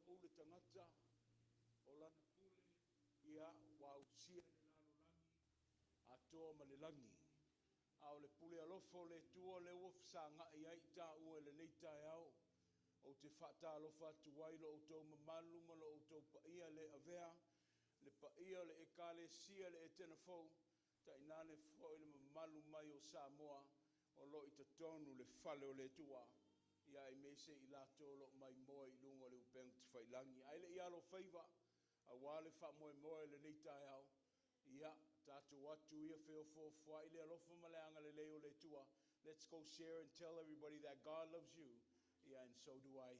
Pau le tagata o lana pule, ia, ua ausia le lalolagi atoa ma le lagi. A o le pule alofa o le Atua lea ua fesagai ai i taua i lenei taeao. Ou te faatalofa atu ai lo outou mamalu ma lo outou paia le avea, le paia o le Ekalesia le Etena Fou, tainane foi le mamalu mai o Samoa o lo o i totonu le fale o le Atua. Ia aemaise i latou o lo o maimoa i luga o le upega tafailagi. Ae le i alofaiva, aua le faamoemoe i lenei taeao, ia, tatou atu ia feofoofoai le alofa ma le agalelei o le Atua. Let's go share and tell everybody that God loves you. Yeah, and so do I.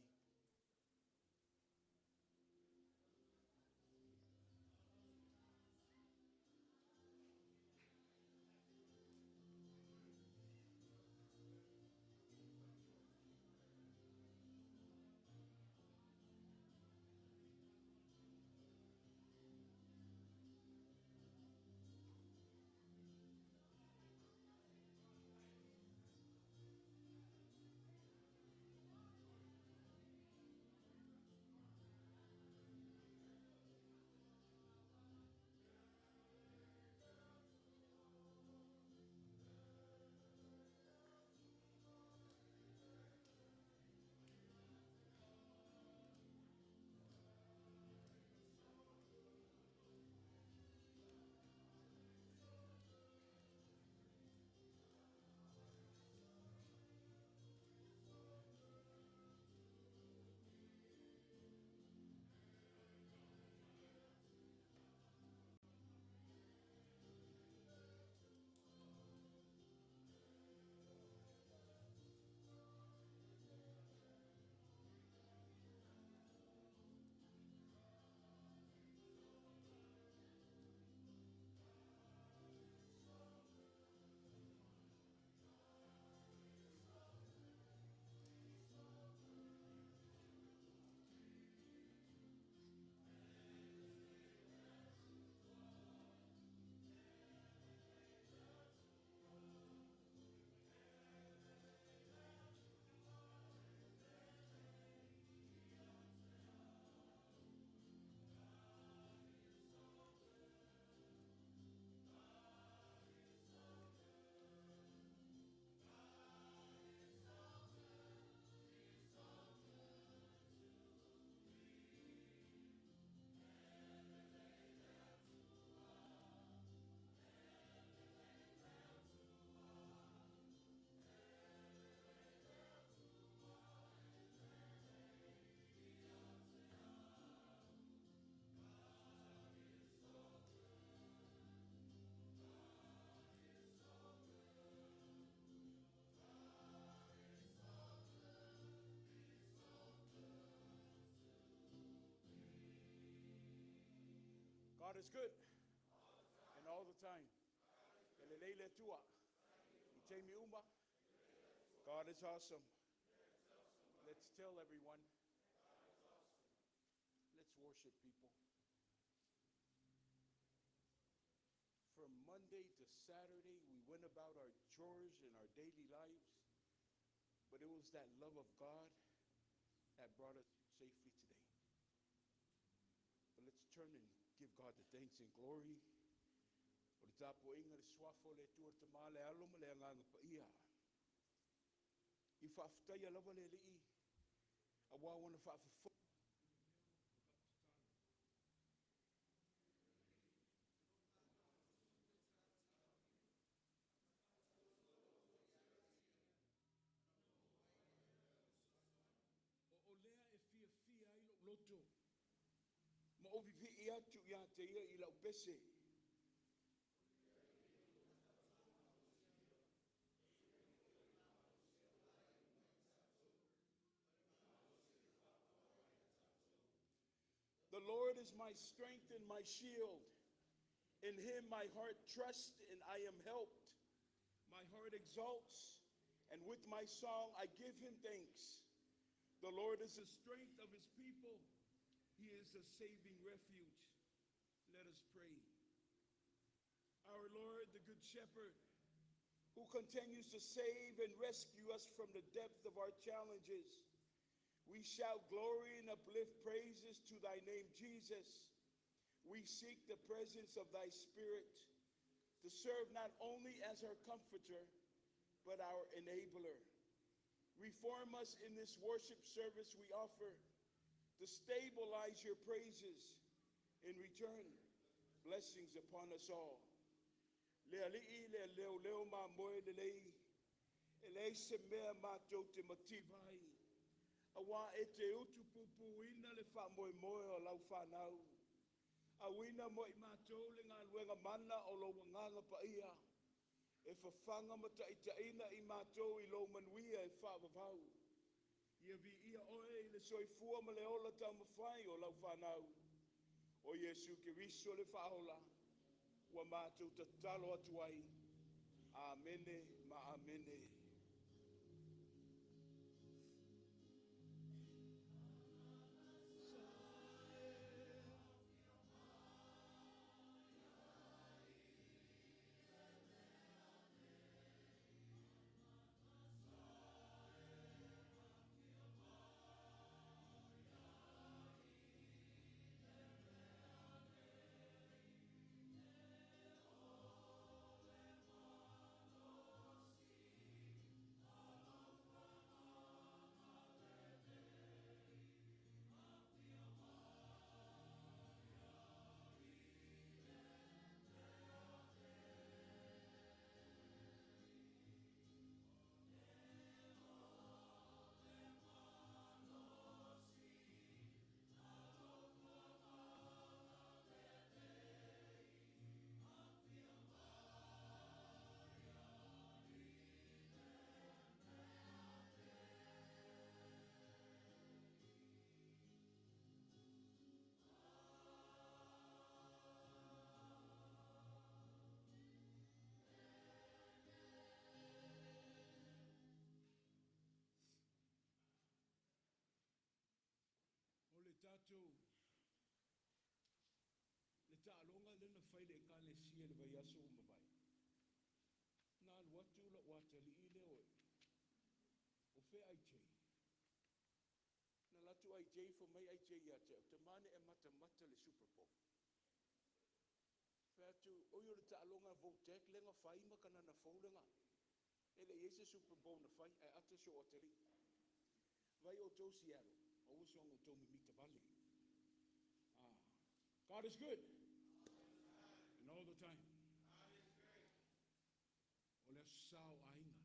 God is good and all the time. E lelei le Atua i taimi uma. God is awesome. Let's tell everyone. Let's worship people. From Monday to Saturday, we went about our chores and our daily lives, but it was that love of God that brought us safely today. But let's turn and give God the thanks and glory. O le tapuaiga le suafa o le Atua le Tama le Alo ma le Agaga Paia. I faafetaia lava le Alii aua ua faafofo. O lea e fiafia ai lou loto ma o vivii atu ia te ia i lau pese. The Lord is my strength and my shield. In him my heart trusts and I am helped. My heart exalts, and with my song I give him thanks. The Lord is the strength of his people. He is a saving refuge. Let us pray. Our Lord, the Good Shepherd, who continues to save and rescue us from the depth of our challenges, We shout glory and uplift praises to thy name, Jesus. We seek the presence of thy Spirit to serve not only as our comforter, but our enabler. Reform us in this worship service we offer to stabilize your praises. In return, blessings upon us all. Le alii le leo leo ma moe le lei, e leai se mea matou te mativa ai, auā e te utupupuina le faamoemoe o lau fanau. Auina mo i matou le galuega mana o lou Agaga Paia, e fafaga ma taitaiina i matou i lou manuia e faavavau. Ia viia oe i le soifua ma le ola taumafai o lau fanau. O Iesu Keriso le Faaola, ua matou tatalo atu ai. Amene ma amene. O le tatou le taaloga lea na fai i le Ekalesia i le vaiaso ua mavae, na alu atu lou atalii lea o fea AJ? Na alu atu AJ fai mai AJ ia te au, Tama na e matamata i le Super Bowl. Fai atu, oi o le taaloga a Vo-Tech lea na fai ma Kanana Fou lea na. E le i i ai se Super Bowl na fai, ae ata si ou atalii. Vaai outou Seattle, aua soona outou mimita vale. God is good. And all the time. O le aso sa o aiga.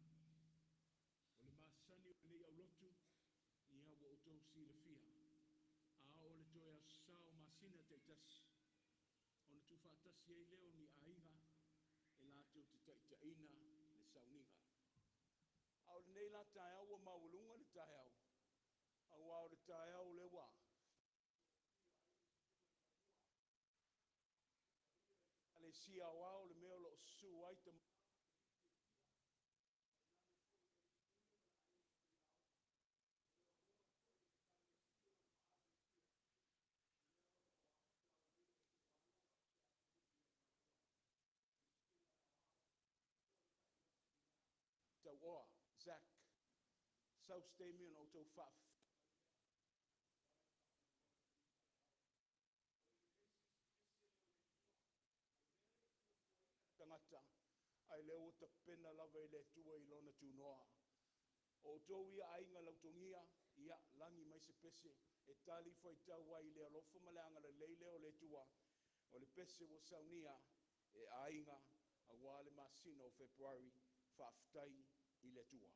O le masani o lenei aulotu, ia ua outou silafia. A oo le toe aso sa o masina taitasi, ona tuufaatasi ai lea o ni aiga e latou te taitaiina le sauniga. A o lenei la taeao ua maualuga le taeao, aua o le taeao lea ua Ekalesia Aoao le mea o lo o susu ai Tauoa, Zac, sau se taimi ona outou faafefea. Tagata, ae lea ua tapena lava e le Atua i lona tunoa. O outou ia aiga lautogia, ia lagi mai se pese e tali fuaitau ai i le alofa ma le agalelei lea o le Atua. O le pese ua saunia e aiga aua le masina o Fepuari, faafetai i le Atua.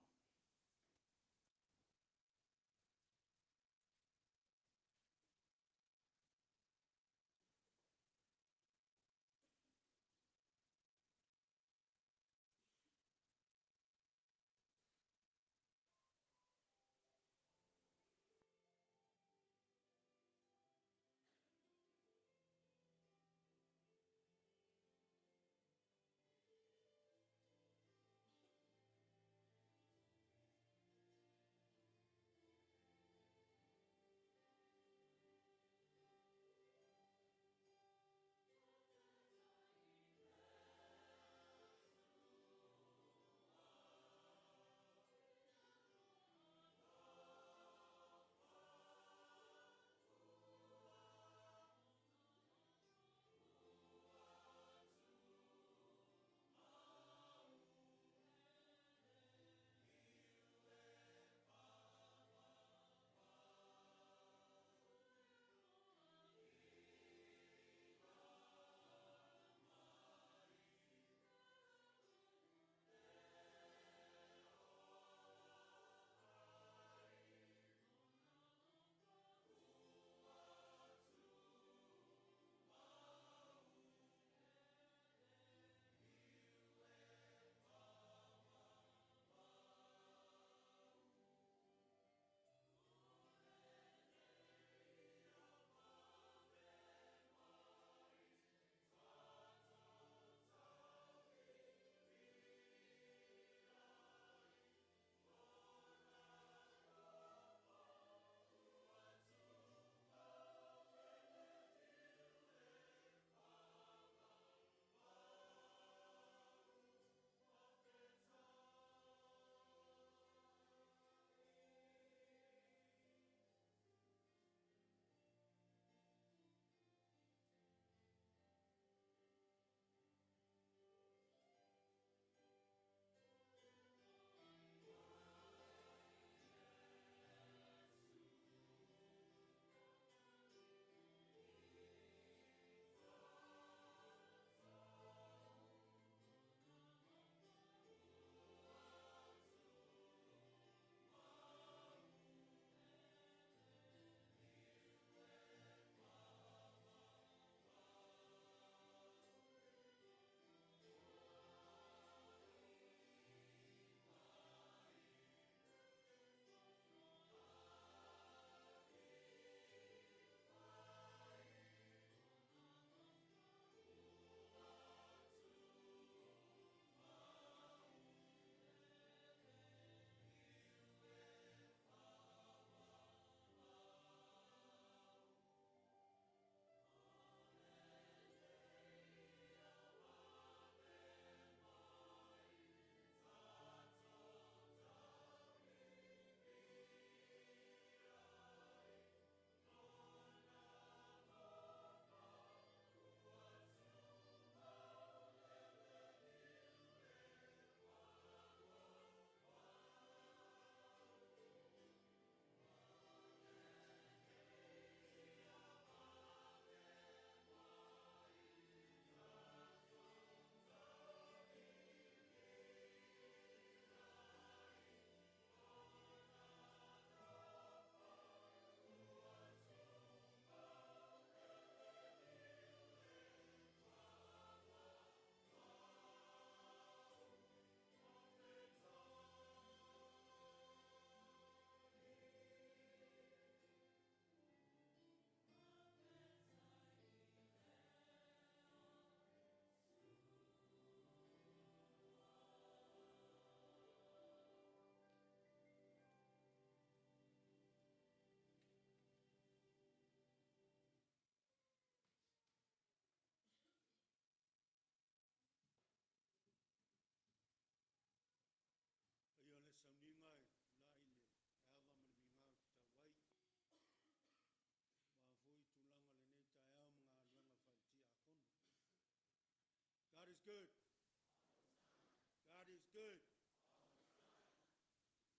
good.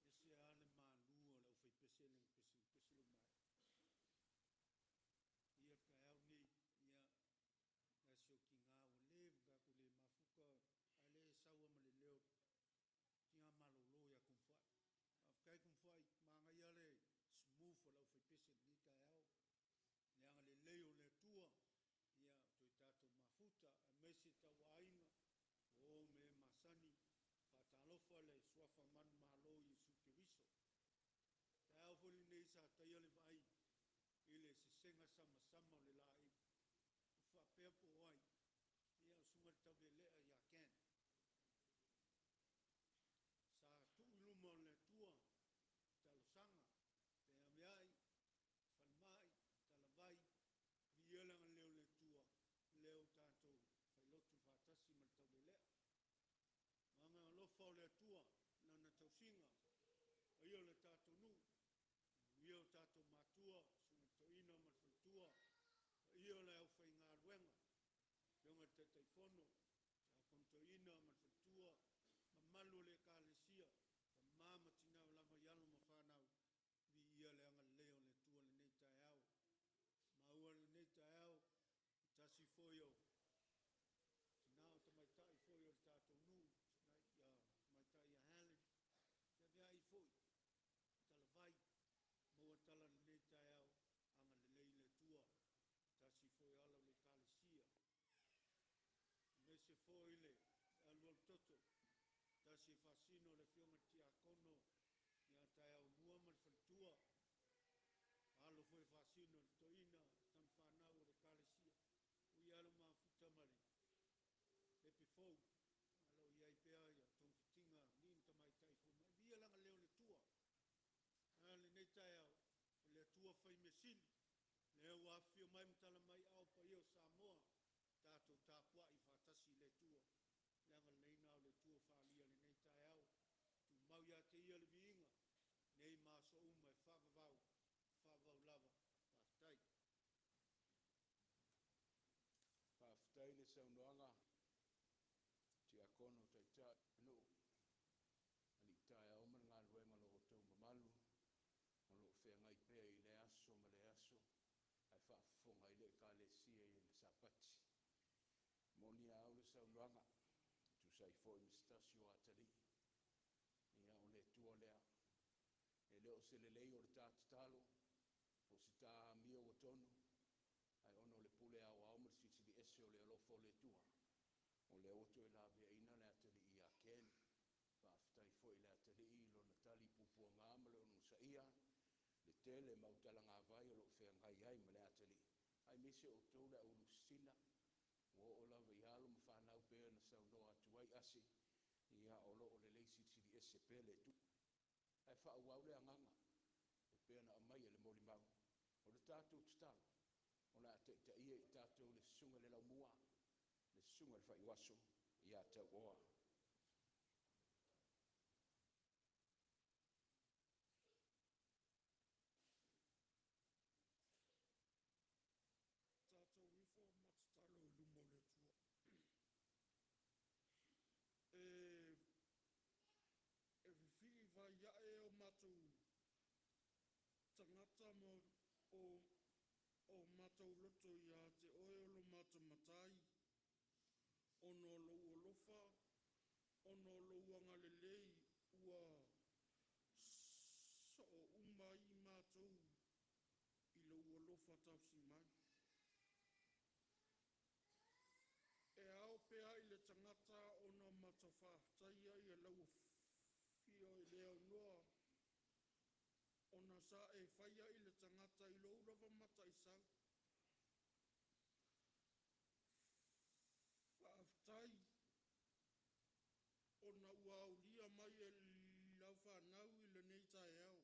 E se a le malu o le aufaipese le pese pese lo mai. Ia taeao nei, ia si o tinā ua leva ona tatou le mafuta, a o lea e sau lava ma le leo o le tina malolo ia Tomufa'i. Faafetai Tomufa'i, manaia le smooth o le aufaipese i lenei taeao. Le agalelei o le Atua, ia toe tatou mafuta aemaise tauaiga, o uo ma e masani. Faatalofa i le Suafa manumalo o Iesu Keriso. O le taeao foi lenei sa taia le vaai i le sesega samasama o le laei, ou faapea po o ai, ia o le Susuga i le Taulelea ia Ken. Sa tuu i luma o le Atua talosaga, feaveai, falemai, talavai, viia le agalelei o le Atua, lea ua tatou failotu faatasi ma le Taulelea. O le agaga alofa o le Atua i Lana tausiga, paia o le tatou nuu, manuia o tatou matua, Susuga i le Toeaina ma le Faletua, paia o le aufaigaluega, afioga i le Taitaifono, Tiakono Toeaina ma le faletua, mamalu o le Ekalesia, tama ma tina ua lava i alo ma fanau, viia le agalelei o le Atua i lenei taeao. Maua lenei taeao i se tasi foi o tina o tamaitai foi o le tatou nuu, le Tamaitai ia Helen, feaveai foi i talavai, maua tala i lenei taeao, agalelei le Atua, tasi foi o ala o le Ekalesia, aemaise foi le alualutoto, tasi e faasino le afioga i le Tiakono ia Taeaumua ma le faletua, alo foi e faasino le toeaina, tamafanau a le Ekalesia, ui lava ua mafuta ma le pepe fou, ae o lo o i ai pea togafitiga a alii ma tamaitai fomai. Viia le agalelei o le Atua. A o lenei taeao, o le Atua fai mea sili, lea ua afifio mai ma tala mai aao paia o Samoa, tatou tapuai faatasi i le Atua. Le agalelei lena o le Atua ua faaalia i lenei taeao. Tumau ia te Ia le viiga nei ma aso uma e faavavau, faavavau lava. Faafetai. Faafetai le saunoaga, Tiakono Taitai o le nuu, alii taeao ma le galuega o lo outou mamalu o lo o feagai pea i lea aso ma lea aso ae faafofoga ai le Ekalesia i le Sapati. E moni a au le saunoaga, e tusa ai foi ma se tasi o atalii. Ia, o le Atua lea. E le o se lelei o le ta tatalo po o se ta amio ua tonu, ae ona o le pule aoao ma le silisili ese o le alofa o le Atua, o lea ua toe laveaiina le atalii ia Ken. Faafetai foi i le atalii i lona tali puapuaga ma le onosaia le tele mau talagavai o lo o feagai ai ma le atalii, aemaise outou le au lusina, ua oo lava i alo ma fanau pei ona saunoa atu ai Asi, ia o lo o lelei silisili ese pea le Atua. Ae faaauau le agaga e pei ona aumai e le molimau. O le tatou tatalo, o le a taitaia i tatou e le Susuga i le Laumua, le Susuga i le Faiuaso ia Tauoa. Tatou ifo ma tatalo i luma o le Atua. E fefiivai ae o matou tagata ma o matou loto ia te Oe o lo matou Matai, ona o lou alofa, ona o lou agalelei ua soo uma ai matou i lou alofa tausi mai. E ao pea i le tagata ona matafaafetaia lau Afio e le aunoa ona sa e faia i le tagata i lou lava mataisau. Faafetai ona ua aulia mai e lau fanau i lenei taeao,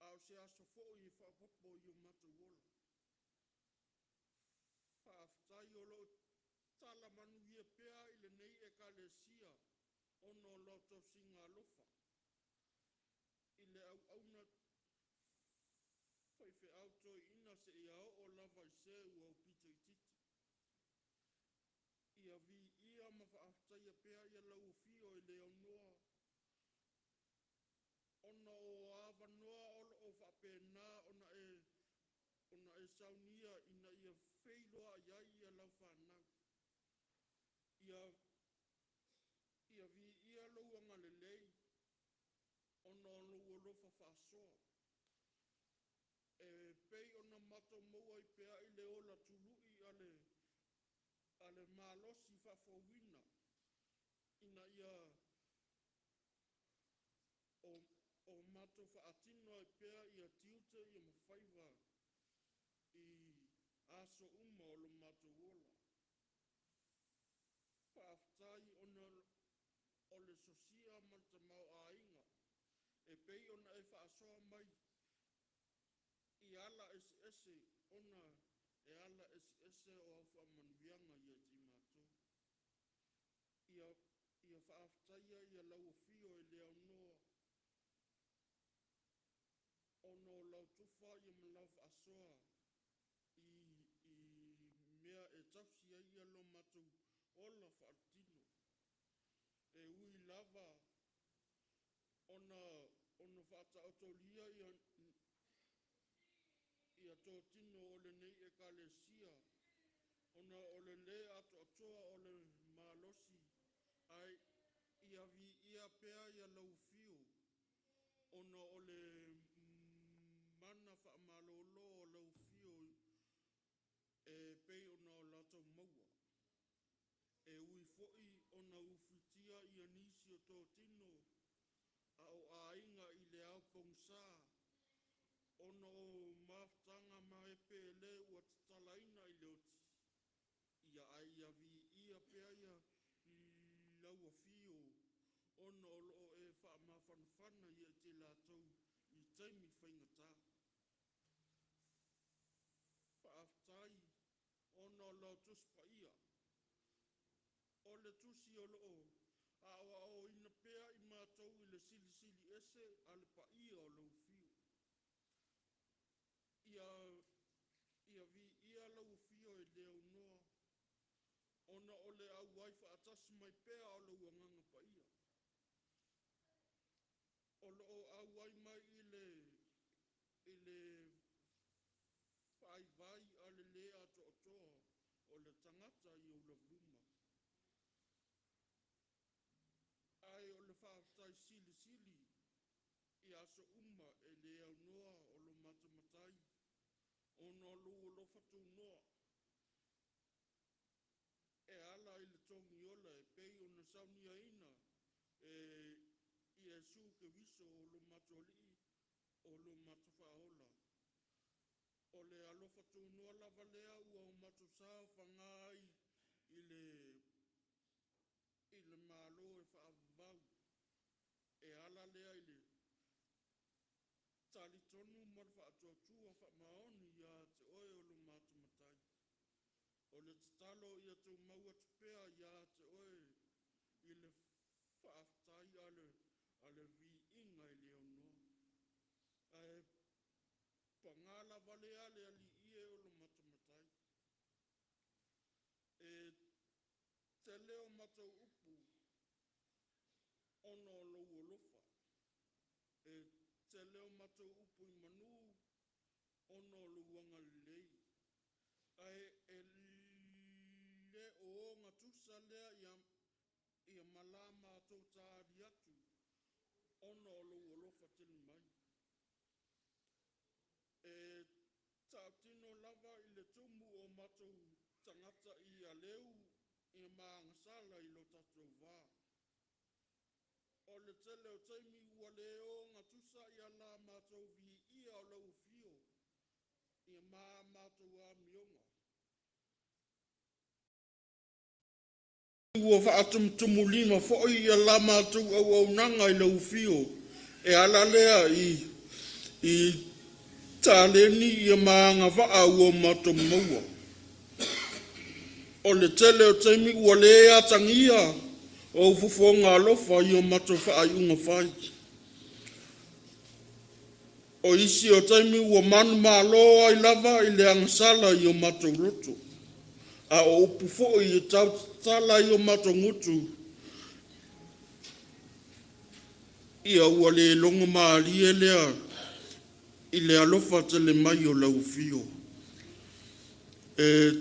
a o se aso foi e faaopoopo i o matou ola. Faafetai o lo o tala manuia pea i lenei Ekalesia ona o lau tausiga alofa i le auauna faifeau toeaina seia oo lava i se ua aupito itiiti. Ia viia ma faafetaia faafetaia pea ia lau afio e le aunoa ona o avanoa o lo'o faapena ona e saunia ina ia feiloai ai ia lau fanau. Ia viia lou agalelei ona o lou alofa faasoa e pei ona matou maua ai pea i le ola tului a le malosi faafouina ina ia o matou faatino ai pea ia tiute ia ma faiva i aso uma o lo matou ola. Faafetai ona o le sosia ma le tamaoaiga e pei ona e faasoa mai i ala eseese ona e ala eseese o au faamanuiaga ia te i matou. Ia faafetaia ia lau afio e le aunoa ona o lau tufa ia ma lau faasoa i mea e tausi ai ia lo matou ola faaletino. E ui lava ona faataotolia ia totino o lenei Ekalesia ona o le le atoatoa o le malosi, ae ia viia pea ia lau afio ona o le mana faamalolo o lau afio e pei ona o latou maua. E ui foi ona ufitia ia nisi o totino a o aiga i le ao pogisa ona o mafutaga maepelē ua tatalaina i le oti, ia ae ia viia pea ia lau afio ona o loo e faamafanafana ia te latou i taimi faigata. Faafetai ona o lau Tusi Paia, o le tusi o loo aoaoina pea i matou i le Silisili Ese a le paia o lau afio. Ia viia lau afio e le aunoa ona o le auai faatasi mai pea o lou Agaga Paia o loo auai mai i le vaivai a le le atoatoa o le tagata i ou lavuluma. Ae o le faafetai silisili i aso uma e le aunoa o lo matou Matai ona o lou alofa tunoa e ala i le togiola e pei ona sauniaina e Iesu Keriso o lo matou Alii o lo matou Faaola. O le alofa tunoa lava lea ua o matou saofaga ai i le Malo e faavavau e ala lea i le talitonu ma le faatuatua faamaoni ia te Oe o lo matou Matai. O le tatalo ia tumau atu pea ia te Oe i le faafetai a le viiga e le aunoa. Ae paga lava lea le Alii e o lo matou Matai, e tele o matou upu ona o lou alofa, e tele o matou upu i manu ona o lou agalelei, ae e le o ogatusa lea ia ma la matou tali atu ona o lou alofa tele mai. E tautino lava i le tumu o matou tagata i aleu ia ma agasala i lo tatou va. O le tele o taimi ua le ogatusa ia la matou viia o lau afio ia ma a matou amioga. Ua faatumutumulima foi ia la matou auaunaga i lau afio e ala lea i taleni ia ma agavaa ua matou maua. O le tele o taimi ua le atagia ou fofoga alofa i o matou faaiuga fai. O isi o taimi ua manumalo ai lava i le agasala i o matou loto, a o upu foi e tau tatala i o matou gutu. Ia ua le logo malie lea i le alofa tele mai o lau afio. E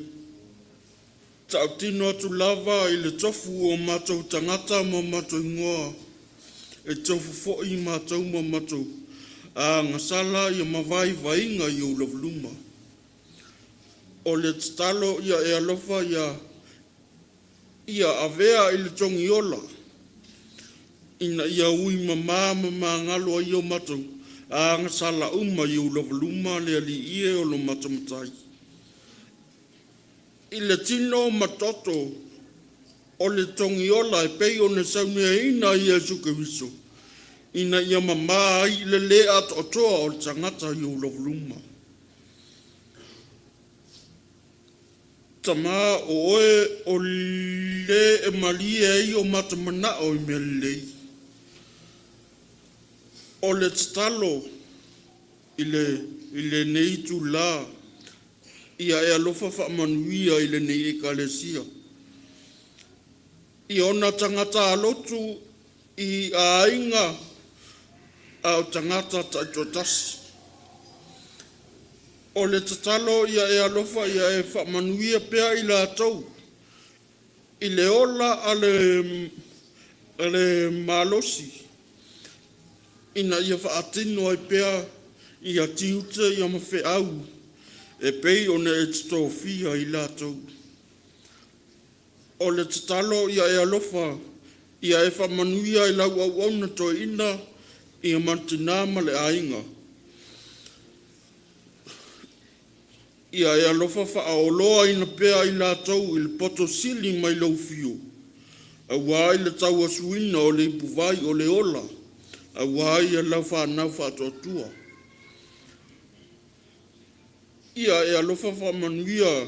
tautino atu lava i le tofu o matou tagata ma matou igoa, e tofu foi matou ma matou agasala ia ma vaivaiga i ou lava luma. O le tatalo ia e alofa ia avea i le togiola ina ia ui mama ma magalo ai o matou agasala uma i ou lava luma le Alii e o lo matou Matai. I le tino ma toto o le togiola e pei ona sauniaina e Iesu Keriso, ina ia mama ai le le atoatoa o le tagata i ou lava luma. Tama o oe o le e malie ai o matou manao i mea lelei. O le tatalo i lenei itula, ia e alofa faamanuia i lenei ekalesia i ona tagata lotu i aiga a o tagata taitoatasi. O le tatalo ia e alofa ia e faamanuia pea i latou i le ola a le malosi ina ia faatino ai pea ia tiute ia ma feau e pei ona e tofia i latou. O le tatalo ia e alofa ia e faamanuia i lau auauna toeaina ia Malutina ma le aiga. Ia e alofa faaoloaina pea i latou i le poto sili mai lou fiu, aua i le tauasuina o le ipuvai o le ola, aua ia lau fanau faatuatua. Ia e alofa faamanuia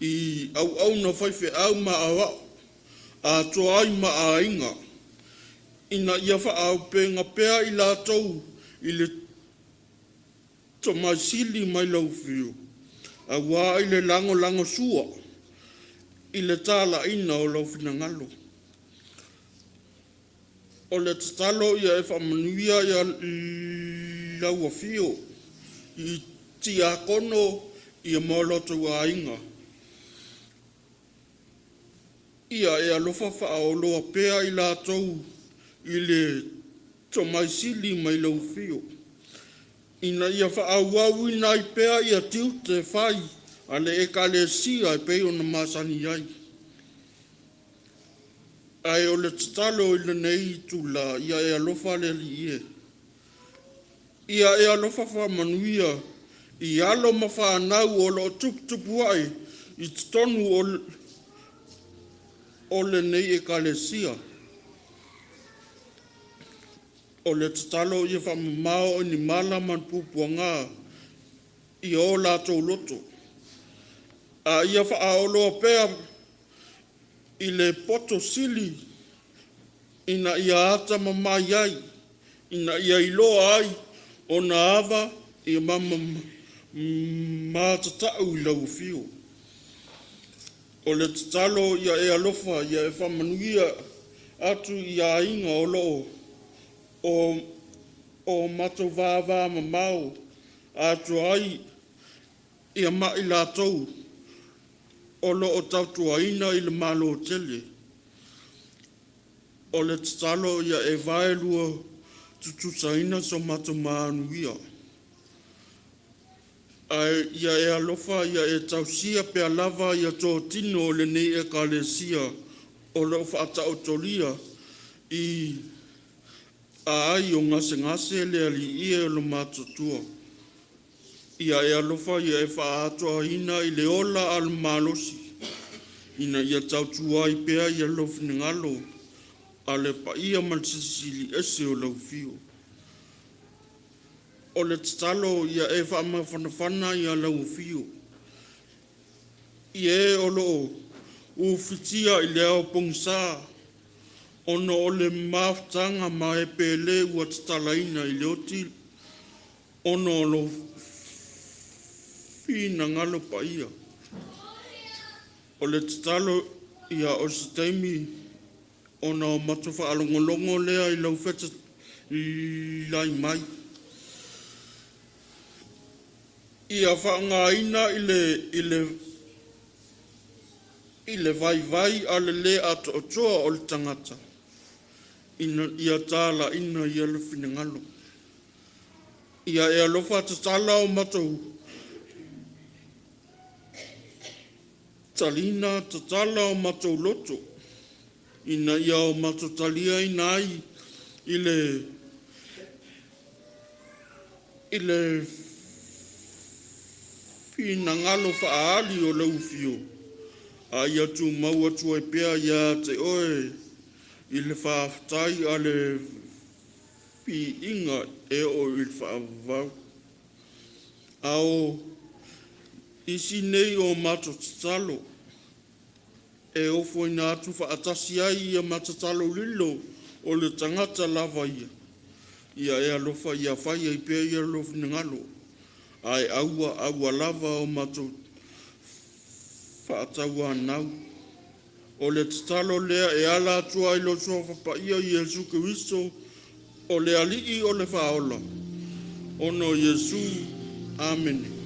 i auauna faifeau ma aoao atoa ai ma aiga, ina ia faaauupega pea i latou i le tomai sili mai lou fiu, aua i le lagolagosua i le talaiga o lou finagalo. O le tatalo ia e faamanuia ia lau afio i tiakono ia ma lo outou aiga. Ia e alofa faaoloa pea i latou i le tomai sili mai lou fiu, ina ia faaauauina ai pea ia tiute fai a le Ekalesia e pei ona masani ai. Ae o le tatalo i lenei itula, ia e alofa le Alii e. Ia e alofa faamanuia i alo ma fanau o lo o tuputupu ae i totonu o lenei ekalesia. O le tatalo ia faamamao ni mala ma ni puapuaga i o latou loto, a ia faaoloa pea i le poto sili ina ia atamamai ai, ina ia iloa ai ona ava ia ma matatau i lau afio. O le tatalo ia e alofa ia e faamanuia atu i aiga o lo o matou vavamamao atoa ai ia ma i latou o lo o tautuaina i le Malo tele. O le tatalo ia e vaelua tutusaina so matou manuia, ae ia e alofa ia e tausia pea lava ia totino o lenei ekalesia o lo o faataotolia i aai o gasegase le Alii e o le matuatua. Ia e alofa ia e faaatoaina i le ola a le malosi, ina ia tautua ai pea ia lou finagalo a le paia ma le Silisili Ese o lau Afio. O le tatalo ia e faamafanafana ia lau afio i e o lo o ufitia i le ao pogisa ona o le mafutaga ma e pele ua tatalaina i le oti ona o lou finagalo paia. O le tatalo ia o se taimi ona o matou faalogologo lea i lau mai. Ia faaaogaina i le vaivai a le le atoatoa o le tagata ina ia talaiina ia finagalo. Ia e alofa tatala o matou talina, tatala o matou loto, ina ia o matou taliaina ai i le finagalo faaali o lau afio, a ia tumau atu ai pea ia te oe i le faafetai a le viiga e oo i le faavavau. A o isi nei o matou tatalo e ofoina atu faatasi ai ma tatalo lilo o le tagata lava ia, ia e alofa ia fai ai pea lou finagalo, ae aua aua lava o matou faatauanau. O le tatalo lea e ala atu i lou Suafa Paia Iesu Keriso o le Alii o le Faaola, ona o Iesu. Amene.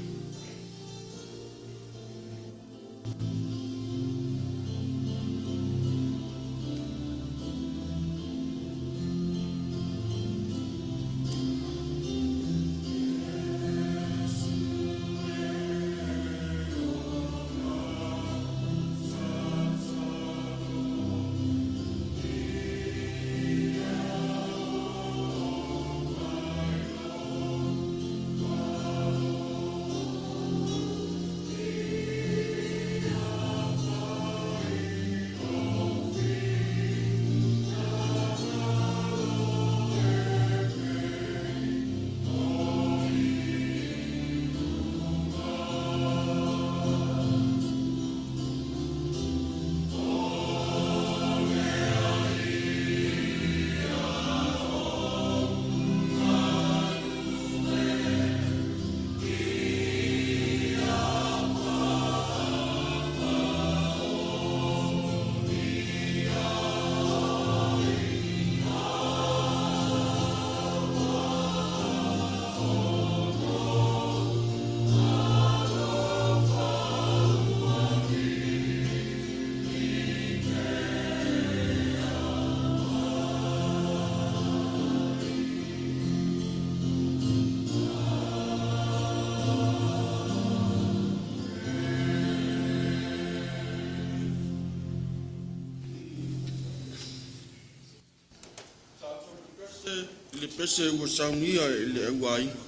I le pese ua saunia e le auaiga.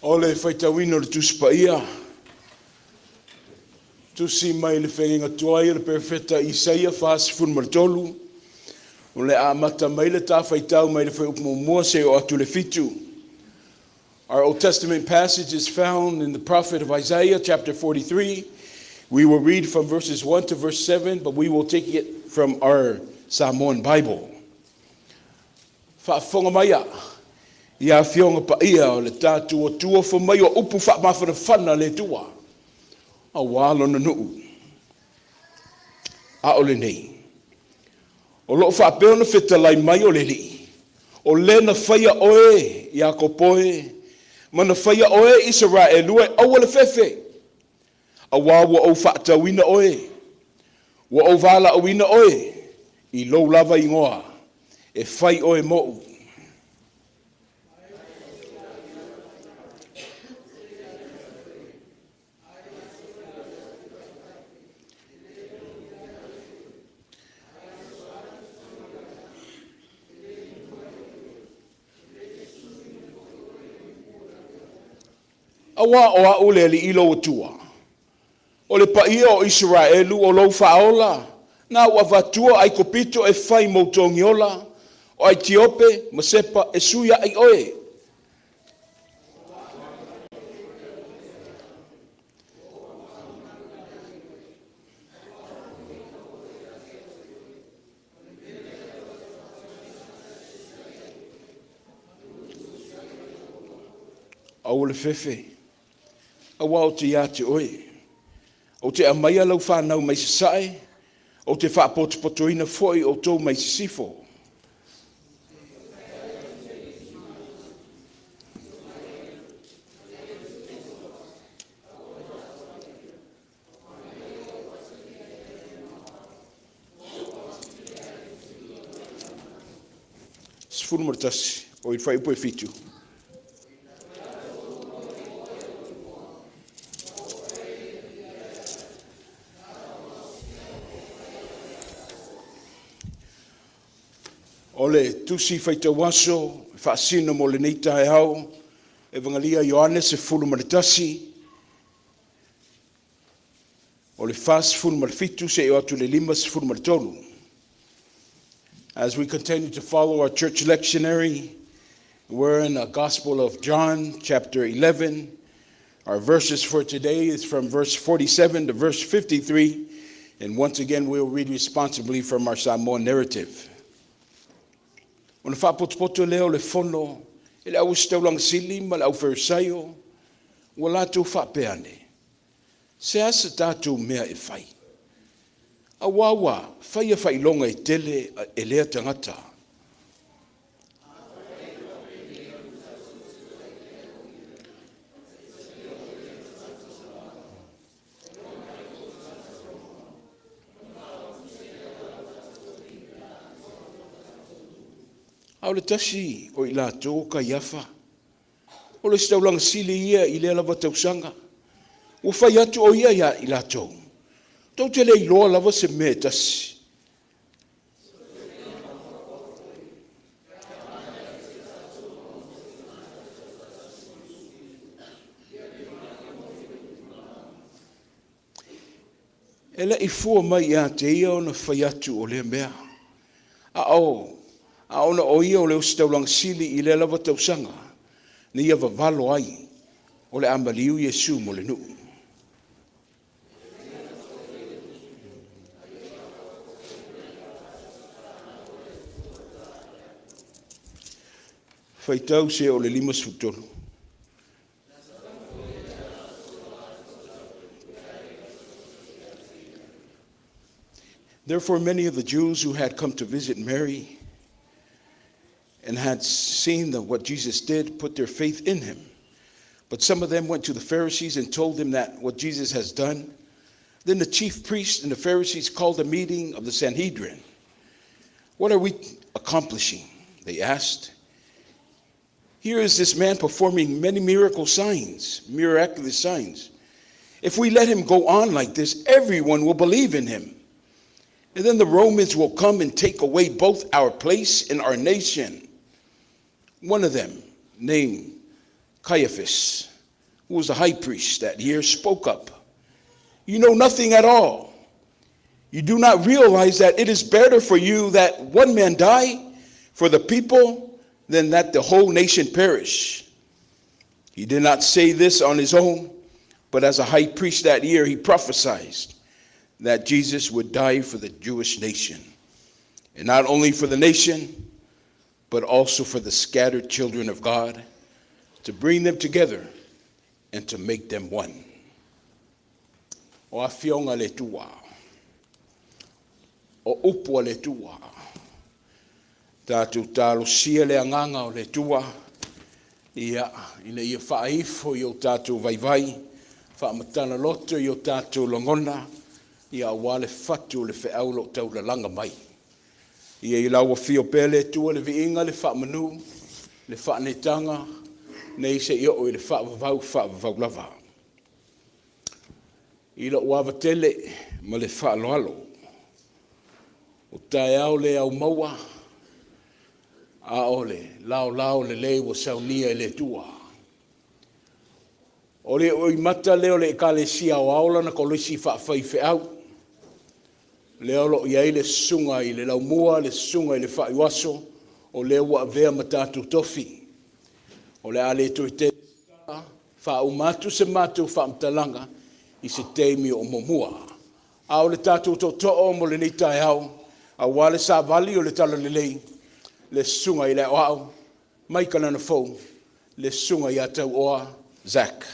O le faitauina o le Tusi Paia, tusi mai le feagaiga tuai a le Perofeta Isaia 43, o le a amata mai le ta faitau mai le fuaiupu muamua seia oo atu i le 7. Our Old Testament passage is found in the prophet of Isaiah, chapter 43. We will read from verses 1 to verse 7, but we will take it from our Samoan Bible. Faafofoga maia ia Afioga Paia o le ta tuatua fai mai o upu faamafanafana a le Atua auā lona nuu. A o lenei, o loo faapea ona fetalai mai o le Alii, o le na faia oe Iakopo e, ma na faia oe Isaraelu e, aua le fefe, auā ua ou faatauina oe, ua ou valaauina oe, i lou lava igoa, e fai oe mo'u. Auā o a'u le Alii lou Atua, o le Paia o Isaraelu o lou Faaola, na ou avatua Aikupito e fai mou togiola, o Aitiope ma Sepa e sui ae i oe. Aua le fefe, auā ou te iā te oe. Ou te aumaia lau fanau mai sasae, ou te faapotopotoina foi outou mai sisifo. 11, o i le fuaiupu e 7. O le tusi faitauaso faasino mo lenei taeao, Evagelia Ioane 11, o le 47 seia oo atu i le 53. As we continue to follow our church lectionary, we're in the Gospel of John, chapter 11. Our verses for today is from verse 47 to verse 53. And once again, we'll read responsibly from our Samoan narrative. Ona faapotopoto lea o le fono e le auositaulaga sili ma le aufarisaio, ua latou faapea ane, se a se tatou mea e fai? Auā ua faia faailoga e tele e lea tagata. A o le tasi o i latou o Kaiafa, o le ositaulaga sili ia i lea lava tausaga. Ua fai atu o ia ia i latou, tou te le iloa lava se mea e tasi. E le i fua mai ia te ia ona fai atu o lea mea. A ona o ia o le ositaulaga sili i lea lava tausaga, na ia vavalo ai, o le a maliu Iesu mo le nuu. Faitau se o le 53. Therefore, many of the Jews who had come to visit Mary and had seen what Jesus did put their faith in him. But some of them went to the Pharisees and told them that what Jesus has done. Then the chief priests and the Pharisees called a meeting of the Sanhedrin. "What are we accomplishing?" they asked. "Here is this man performing many miracle signs, miraculous signs. If we let him go on like this, everyone will believe in him. And then the Romans will come and take away both our place and our nation." One of them, named Caiaphas, who was the high priest that year, spoke up. You know nothing at all. You do not realize that it is better for you that one man die for the people than that the whole nation perish. He did not say this on his own, but as a high priest that year, he prophesied that Jesus would die for the Jewish nation. And not only for the nation, but also for the scattered children of God, to bring them together and to make them one. O afioga le Atua, o upu a le Atua, tatou talosia le agaga o le Atua, ia, ina ia faaifo i o tatou vaivai, faamatala loto i o tatou lagona, ia aua le fatu o le feau o lo o taulalaga mai. Ia i lau afio pea le Atua le viiga, le faamanu, le faanetaga, nei seia oo i le faavavau, faavavau lava. I lou ava tele ma le faaaloalo, o taeao le aumaua, a o le laolao lelei ua saunia e le Atua. O le uimata lea o le Ekalesia Aoao lana kolisi faafaifeau, lea o lo o i ai le susuga i le Laumua, le susuga i le Faaiuaso, o lea ua avea ma tatou tofi. O le a le toe tele se tala, faauma atu se matou faamatalaga i se taimi o muamua. A o le tatou tootoo mo lenei taeao, aua le savali o le talalelei, le susuga i le Aoao mai Kanana Fou, le susuga ia Tauoa Zack.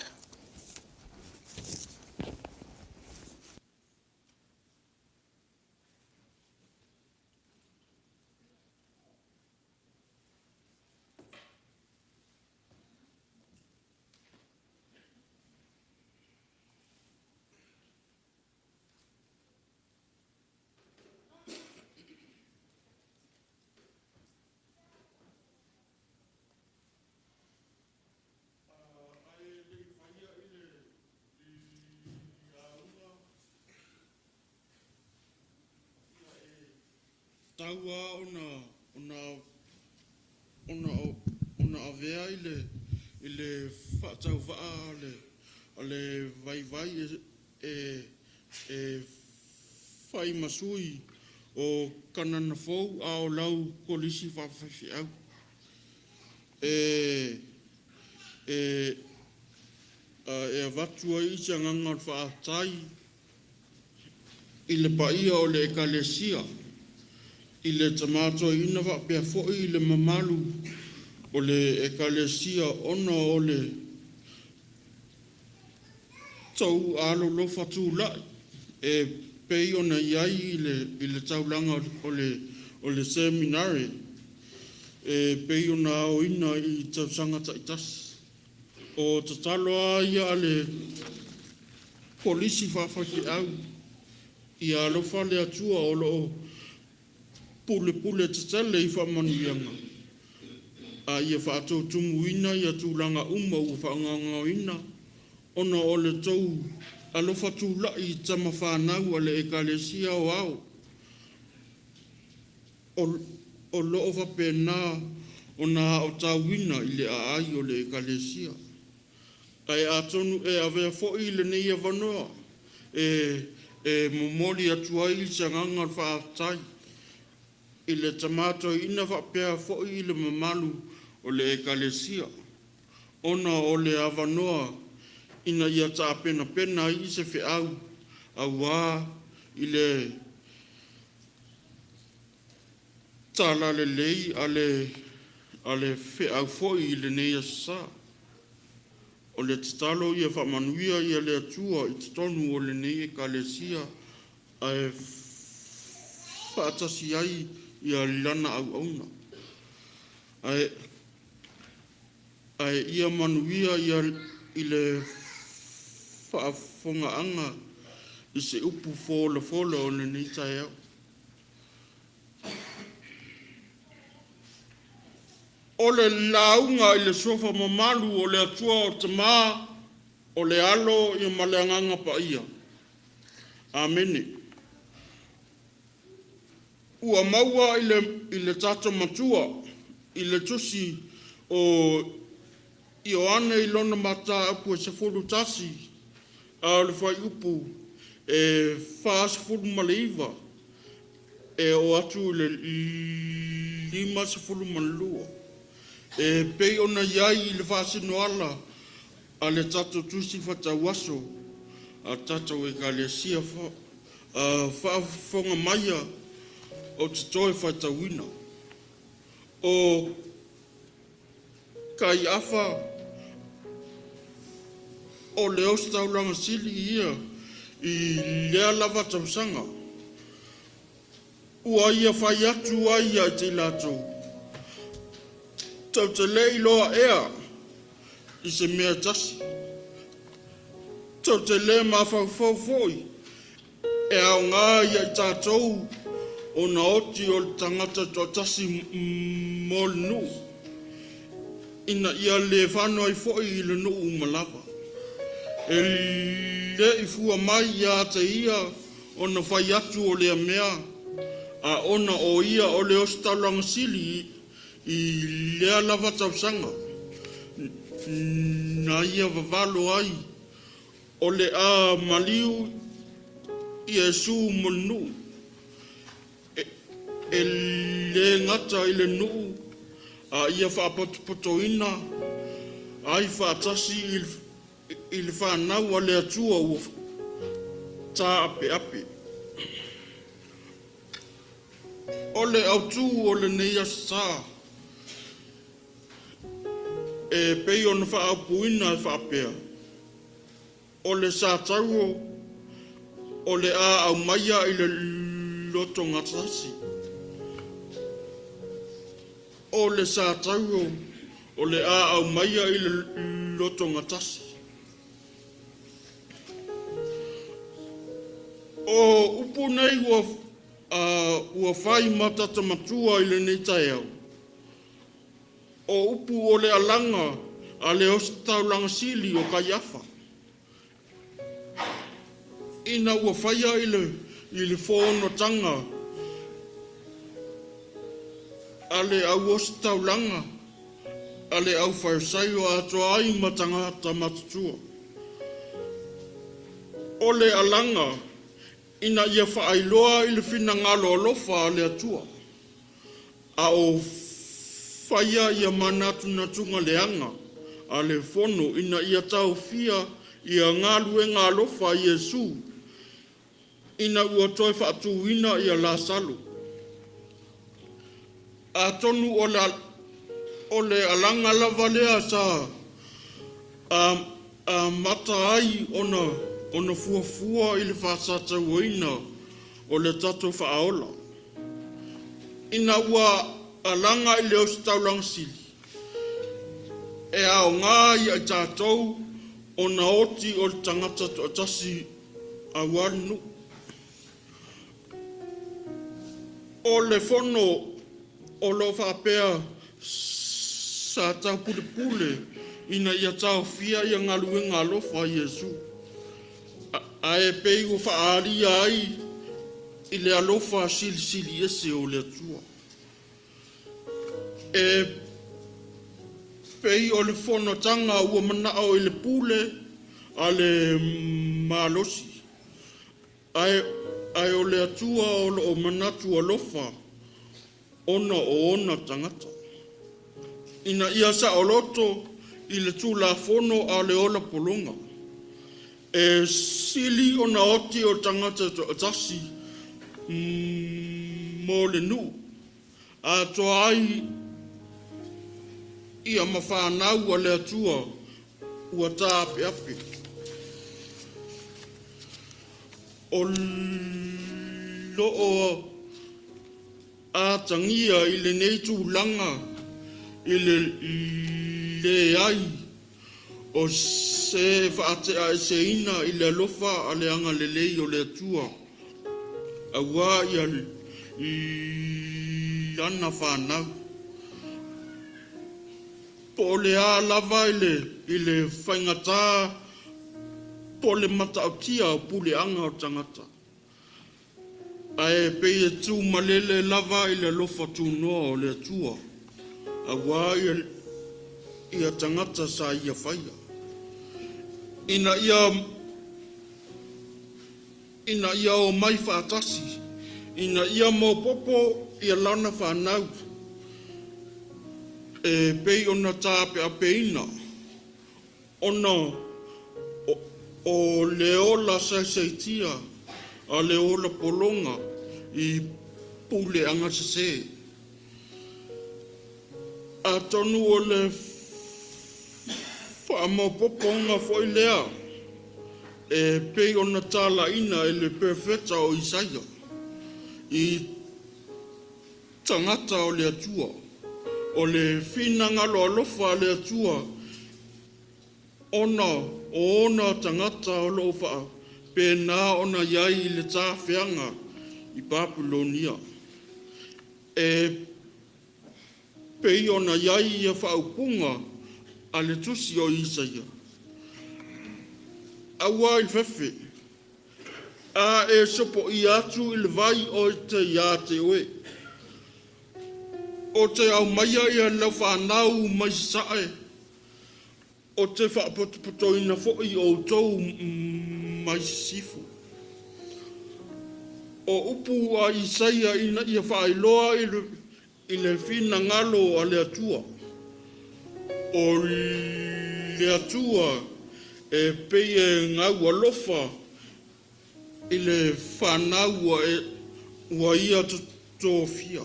Ae le i faia i le lauga, ia e tau lava ona avea i le faatauvaa a le vaivai e fai ma sui o Kanana Fou a o lau Kolisi Faafaifeau. E avatu ai se agaga o le faafetai i le paia o le Ekalesia i le Tama Toeaina faapea foi le mamalu o le Ekalesia ona o le tou alolofa tulai e pei ona i ai i le taulaga o le Seminare e pei ona aoina i tausaga taitasi. O tatalo a ia a le Kolisi Faafaifeau ia alofa le Atua o lo o pulepule tetele i faamanuiaga a ia faatutumuina ia tulaga uma ua faagaogoina ona o le tou alofa tulai i tama fanau a le Ekalesia Aoao o lo o faapena ona aotauina i le aai o le Ekalesia. Ae atonu e avea foi lenei avanoa e momoli atu ai se agaga o le faafetai i le Tama Toeaina faapea foi le mamalu o le Ekalesia ona o le avanoa ina ia taapenapena ai se feau aua i le talalelei a le feau foi i lenei aso Sa. O le tatalo ia faamanuia le Atua i totonu o lenei Ekalesia ae faatasi ai ia lana auauna. Ae ia manuia i le faafofogaaga i se upu folafola o lenei taeao. O le lauga i le Suafa mamalu o le Atua o le Tama, o le Alo ma le Agaga Paia. Amene. Ua maua i le tato matua i le tusi o Ioane i lona mataupu e 11, a o le fuaiupu e 49 e oo atu i le 52, e pei ona i ai i le faasinoala a le tatou Tusi Faitauaso a le tatou Ekalesia. Faafofoga maia ou te toe faitauina. O Kaiafa o le Ositaulaga sili ia i lea lava tausaga. Ua ia fai atu ai ia te i latou, “Tatou te le iloa ea i se mea e tasi, tatou te le mafaufau foi e aoga ia i tatou ona oti o le tagata e toatasi mo le nuu, ina ia le fano ai foi le nuu uma lava.” E le i fua mai ia te ia ona fai atu o lea mea, a ona o ia o le Ositaulaga sili i lea lava tausaga, na ia vavalo ai o le a maliu Iesu mo le nuu, e le gata i le nuu, a ia faapotopotoina ai faatasi i le fanau a le Atua ua taapeape. O le autu o lenei Aso Sa e pei ona faaupuina e faapea, o le sa tauro o le a aumaia i le lotogatasi. O le sa tauro o le a aumaia i le lotogatasi. O upu nei ua fai ma tata matua i lenei taeao, o upu o le alaga a le Ositaulaga sili o Kaiafa, ina ua faia i le fonotaga a le au ositaulaga a le au Farisio atoa ai ma tagata matutua. O le alaga ina ia faailoa i le finagalo alofa o le Atua, a o faia ia manatunatuga leaga a le fono ina ia taofia ia galuega alofa a Iesu ina ua toe faatuina ia Lasalo. Atonu o le alaga lava lea sa amata ai ona fuafua i le faasatauaina o le tatou Faaola, ina ua alaga i le Ositaulaga sili, e aoga ia i tatou ona oti o le tagata e toatasi aua le nuu. O le fono o lo o faapea sa taupulepule ina ia taofia ia galuega alofa a Iesu, ae pei ua faaalia ai i le alofa silisili ese o le Atua. E pei o le fonotaga ua manao i le pule a le malosi, ae o le Atua o lo o manatu alofa ona o ona tagata, ina ia saoloto i le Tulafono a le ola pologa. E sili ona oti o le tagata e toatasi mo le nuu, atoa ai ia ma fanau a le Atua ua taapeape. O lo o atagia i lenei tulaga i le leai o se faateaeseina i le alofa a le agalelei o le Atua aua ia lana fanau. Po o le a lava i le faigata po o le matautia o puleaga o tagata, ae pei e tumalele lava i le alofa tunoa o le Atua, aua ia ia tagata sa ia faia. Ina ia omai faatasi, ina ia maopoopo ia lana fanau, e pei ona taapeapeina, ona o le ola saisaitia a le ola pologa i puleaga sesē. Atonu o le faamaopoopoga foi lea e pei ona talaiina e le Perofeta o Isaia i tagata o le Atua, o le finagalo alofa o le Atua ona o ona tagata o lo o faapena ona i ai i le tafeaga i Papelonia. E pei ona i ai ia faaupuga a le tusi o Isaia, “Aua i le fefe, a e sopoia atu i le vai ou te ia te oe. Ou te aumaia ia lau fanau mai sasae, ou te faapotopotoina foi outou mai sisifo.” O upu a Isaia ina ia faailoa i le finagalo a le Atua. O le Atua e pei e gaualofa i le fanau ua ia tofia.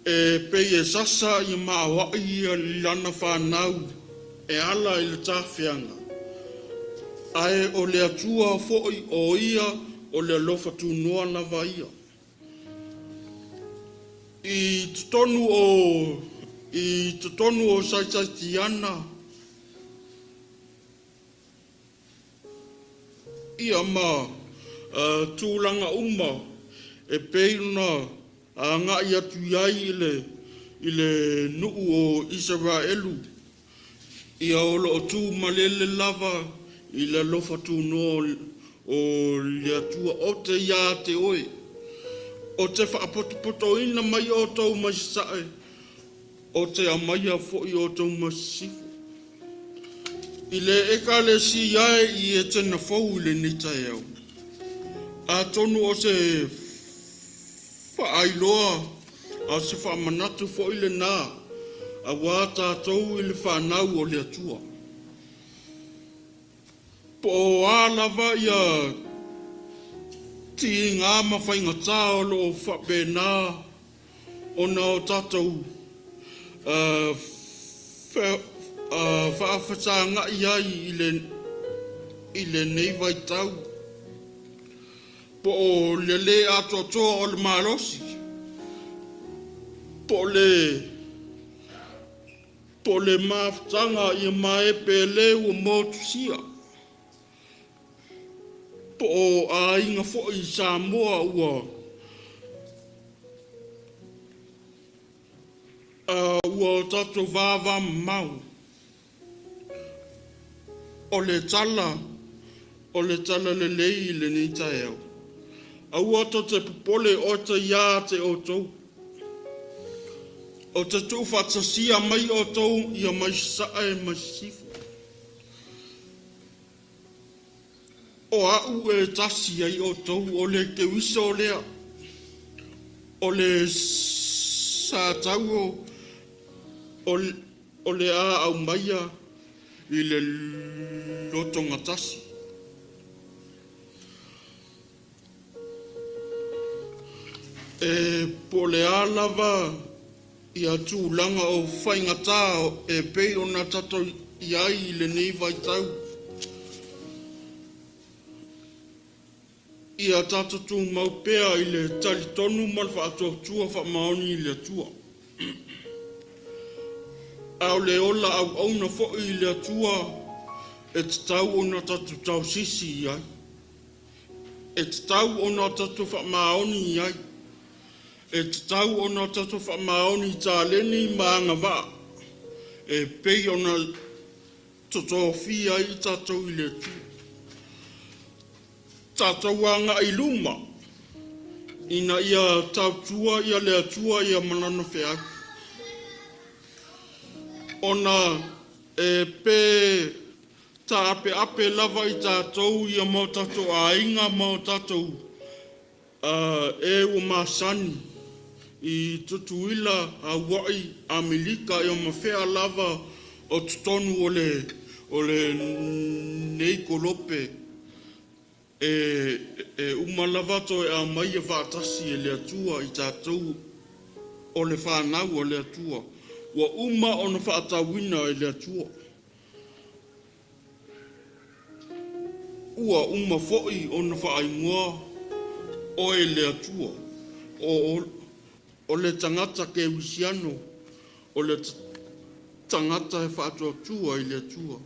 E pei e sasa ia maoai ia lana fanau e ala i le tafeaga, ae o le Atua foi o ia o le alofa tunoa lava ia. I totonu o saisaitia ia ma tulaga uma e pei ona agai atu i ai i le nuu o Isaraelu, ia o lo o tu malele lava i le alofa tunoa o le Atua. Ou te ia te oe, ou te faapotopotoina mai outou mai sasae, ou te aumaia foi outou mai sisifo. I le Ekalesia e i Etena fou i lenei taeao, atonu o se faailoa a o se faamanatu foi lena auā tatou i le fanau o le Atua. Po o a lava ia tiga ma faigata o lo o faapena ona o tatou faafesagai ai i lenei vaitau, po o le le atoatoa o le malosi, po o le mafutaga ma e pele ua motusia, po o aiga foi Samoa ua o tatou vavamamao. O le tala lelei i lenei taeao, aua tou te popole ou te ia te outou. Ou te tuufaatasia mai outou ia mai sasae mai sisifo. O a'u e tasi ai outou, o le Keriso lea, o le Satauro o le a aumaia i le lotogatasi. E po o le a lava ia tulaga o faigata e pei ona tatou i ai i lenei vaitau, ia tatou tumau pea i le talitonu ma le faatuatua faamaoni i le Atua. A o le ola auauna foi i le Atua e tatau ona tatou tausisi i ai, e tatau ona tatou faamaoni i ai, e tatau ona tatou faamaoni i taleni ma agavaa e pei ona tofia ai i tatou i le Atua. Tatou agai i luma ina ia tautua ia le Atua ia ma lana feau. Ona e pe taapeape lava i tatou ia ma o tatou aiga ma o tatou e ua masani i Tutuila, Auai, Amerika ia ma fea lava o totonu o lenei kolope e uma lava toe aumaia faatasi e le Atua i tatou o le fanau a le Atua ua uma ona faatauina e le Atua. Ua uma foi ona faaigoa oe e le Atua o le tagata kerisiano o le tagata e faatuatua i le Atua.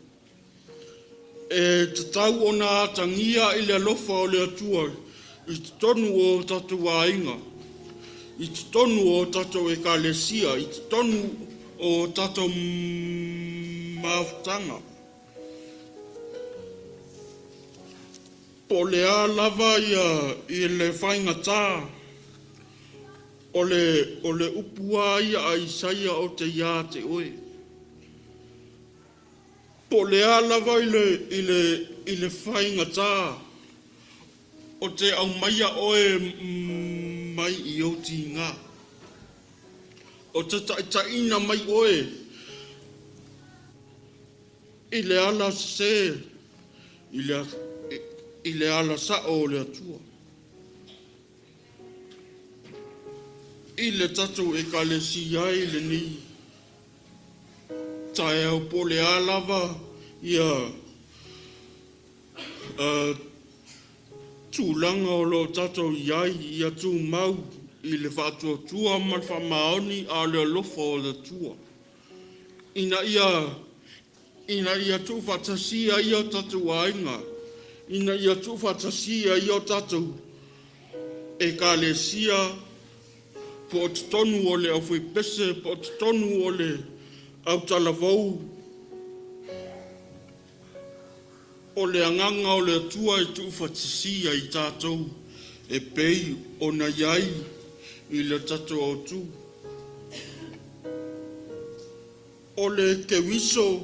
E tatau ona atagia i le alofa o le Atua i totonu o tatou aiga, i totonu o tatou ekalesia, i totonu o tatou mafutaga. Po o le a lava ia le faigata o le upu a ia a Isaia ou te ia te oe. Po o le a lava i le faigata, ou te aumaia oe mai i ou tiga. Ou te taitaiina mai oe i le ala sese, i le ala sao o le Atua. I le tatou ekalesia ai lenei taeao po o le a lava ia tulaga o lo o tatou i ai, ia tumau i le faatuatua ma le faamaoni a o le alofa o le Atua, ina ia tuufaatasia ai o tatou aiga, ina ia tuufaatasia ai o tatou ekalesia, po o totonu o le aufaipese, po o totonu o le autalavou. O le agaga o le Atua e tuufaatasia i tatou e pei ona i ai i le tatou autu. O le Keriso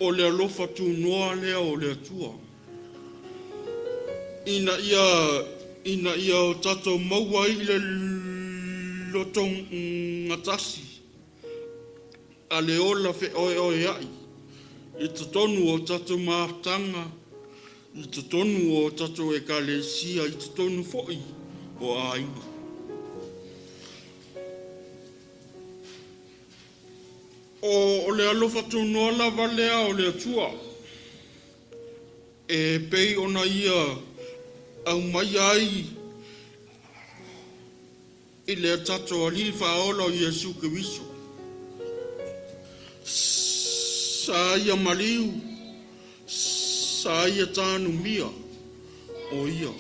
o le alofa tunoa lea o le Atua, ina ia o tatou maua ai le lotogatasi a le ola feoeoeai i totonu o tatou mafutaga, i totonu o tatou ekalesia, i totonu foi o aiga. O le alofa tunoa lava lea o le Atua e pei ona ia aumaia ai i le tatou Alii Faaola o Iesu Keriso. Sa ia maliu, sa ia tanumia o ia,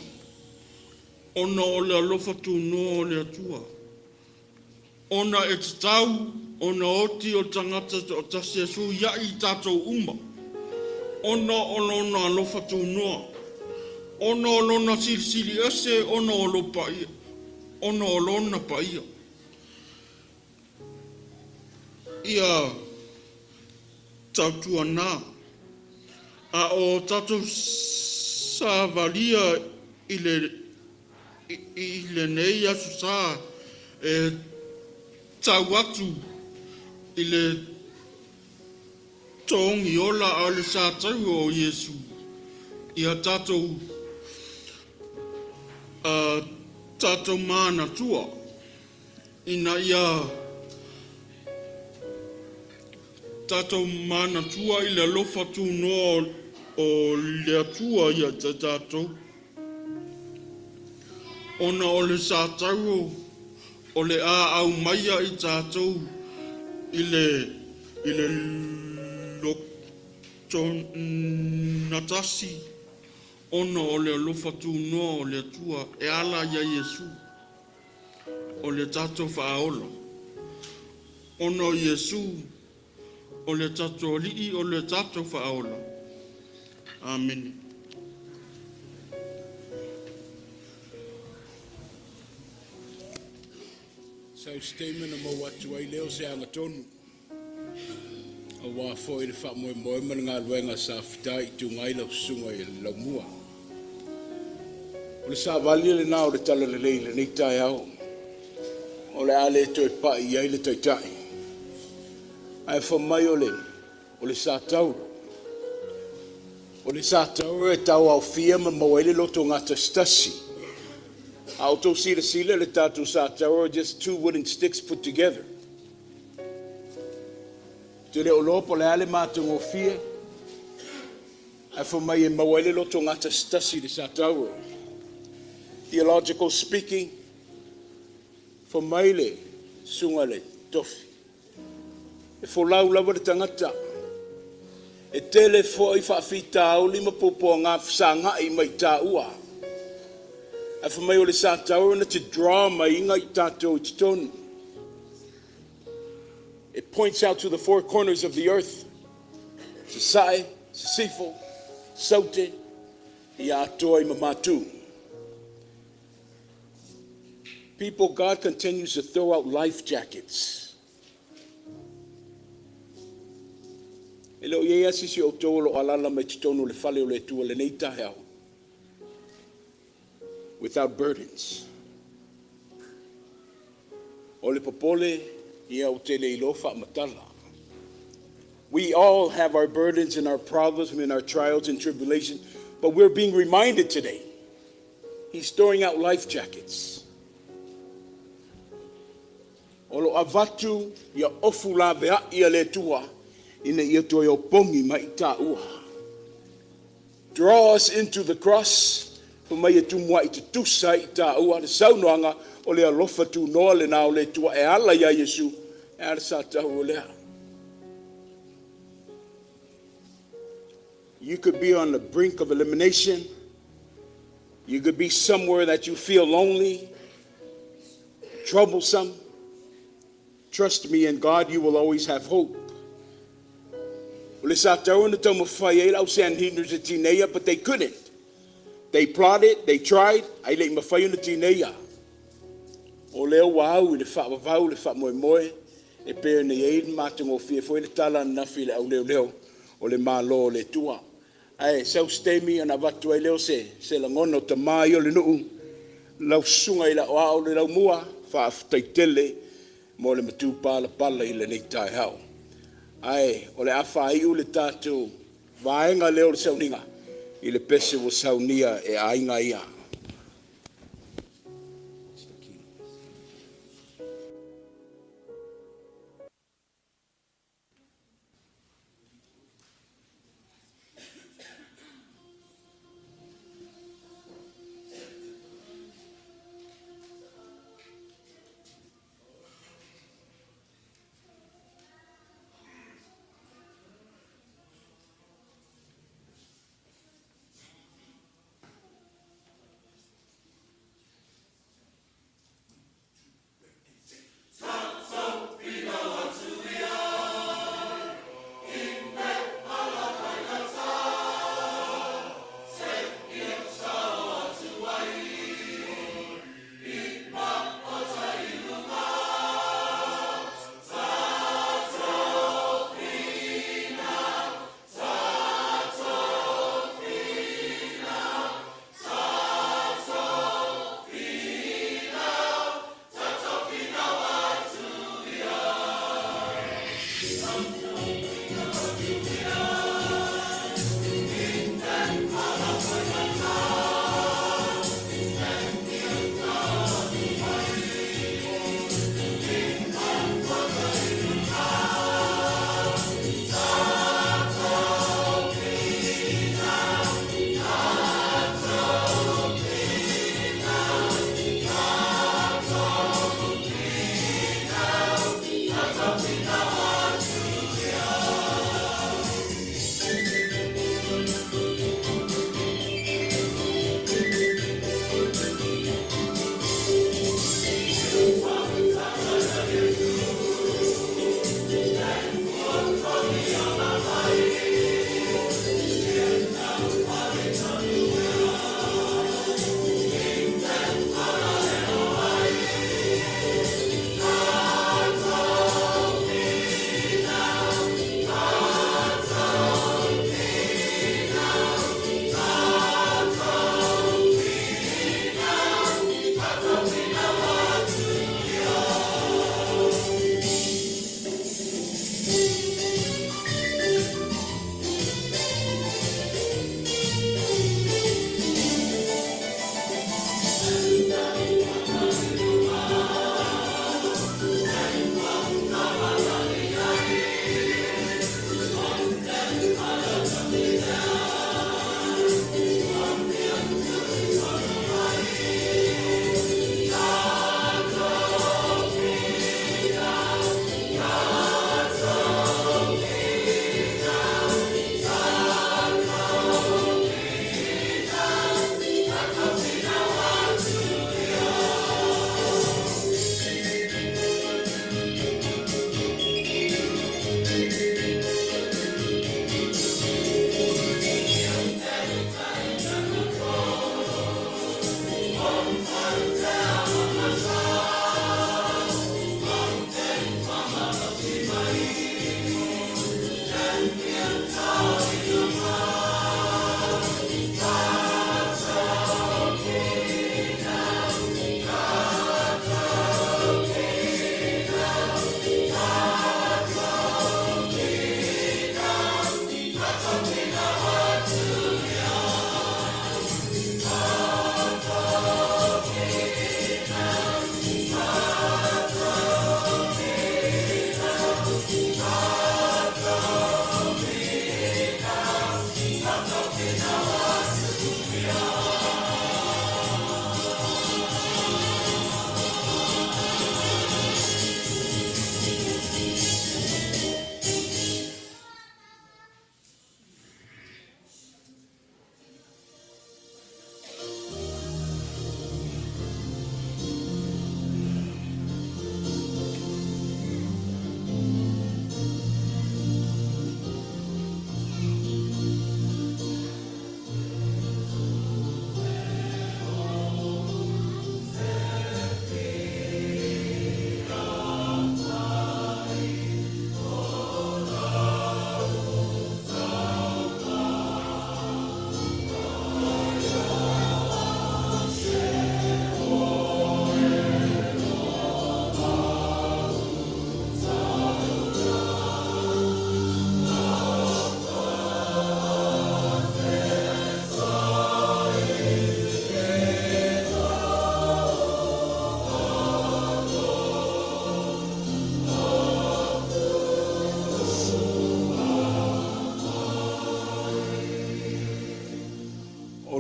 ona o le alofa tunoa o le Atua, ona e tatau ona oti o le tagata e toatasi e fesuiai i tatou uma, ona o lona alofa tunoa, ona o lona silisili ese, ona o lo paia, ona o lona paia. Ia tautuana, a o tatou savalia i lenei aso sa e tau atu i le togiola a le sa taua o Iesu, ia tatou tatou manatua ina ia tatou manatua i le alofa tunoa o le Atua ia te tatou, ona o le sa taua o le a aumaia i tatou i le lotogatasi ona o le alofa tunoa o le Atua e ala ia Iesu o le tatou faaola, ona o Iesu o le tatou Alii o le tatou faaola. Amene. Sau se taimi ona maua atu ai lea o se agatonu. Aua foi le faamoemoe ma le galuega sa fitaituga ai lau susuga i le Laumua. O le savali lena o le Talalelei i lenei taeao, o le a le toe pai i ai le Taitai. Ae fai mai o le sa tauro, o le sa tauro e tauaofia ma maua ai le loto gatasitasi. A outou silasila i le tatou sa tauro, just two wooden sticks put together. Ou te le o iloa po o le a le matagofie, ae fai mai e maua ai le loto gatasitasi i le sa tauro. Theological speaking, fai mai le susuga i le tofi, e folau lava le tagata. E tele foi faafitauli ma puapuaga fesagai ma i taua. Ae fai mai o le sa tauro na te draw mai i tatou i totonu. It points out to the four corners of the earth. Sasae, Sisifo, Saute, ia atoa i Mamatu. People, God continues to throw out life jackets. E le o i ai lava se isi o outou o lo o alaala mai totonu o le fale o le Atua i lenei taeao without burdens. O le popole, ia ou te le iloa faamatala. We all have our burdens and our problems and our trials and tribulations, but we're being reminded today. He's throwing out life jackets. O lo o avatu ia ofu laveai a le Atua ina ia toe opogi mai i taua. Draw us into the cross, fai mai e tumuai tutusa ai i taua le saunoaga o le alofa tunoa lena o le Atua e ala ia Iesu e ala sa taua lea. You could be on the brink of elimination. You could be somewhere that you feel lonely, troublesome. Trust me, in God you will always have hope. O le sa taua na taumafai ai lau Sanhedrin e tineia, but they couldn't. They plotted, they tried, ae le i mafai ona tineia. O lea ua au i le faavavau le faamoemoe e pei ona i ai le matagofie foi le tala ananafi i le auleoleo o le Malo o le Atua. Ae sau se taimi ona avatu ai lea o se lagona o tama ia o le nuu, lau susuga i le aoao le laumua, faafetai tele mo le matupalapala i lenei taeao. Ae o le a faaiu le tatou vaega lea o le sauniga i le pese ua saunia e aiga ia.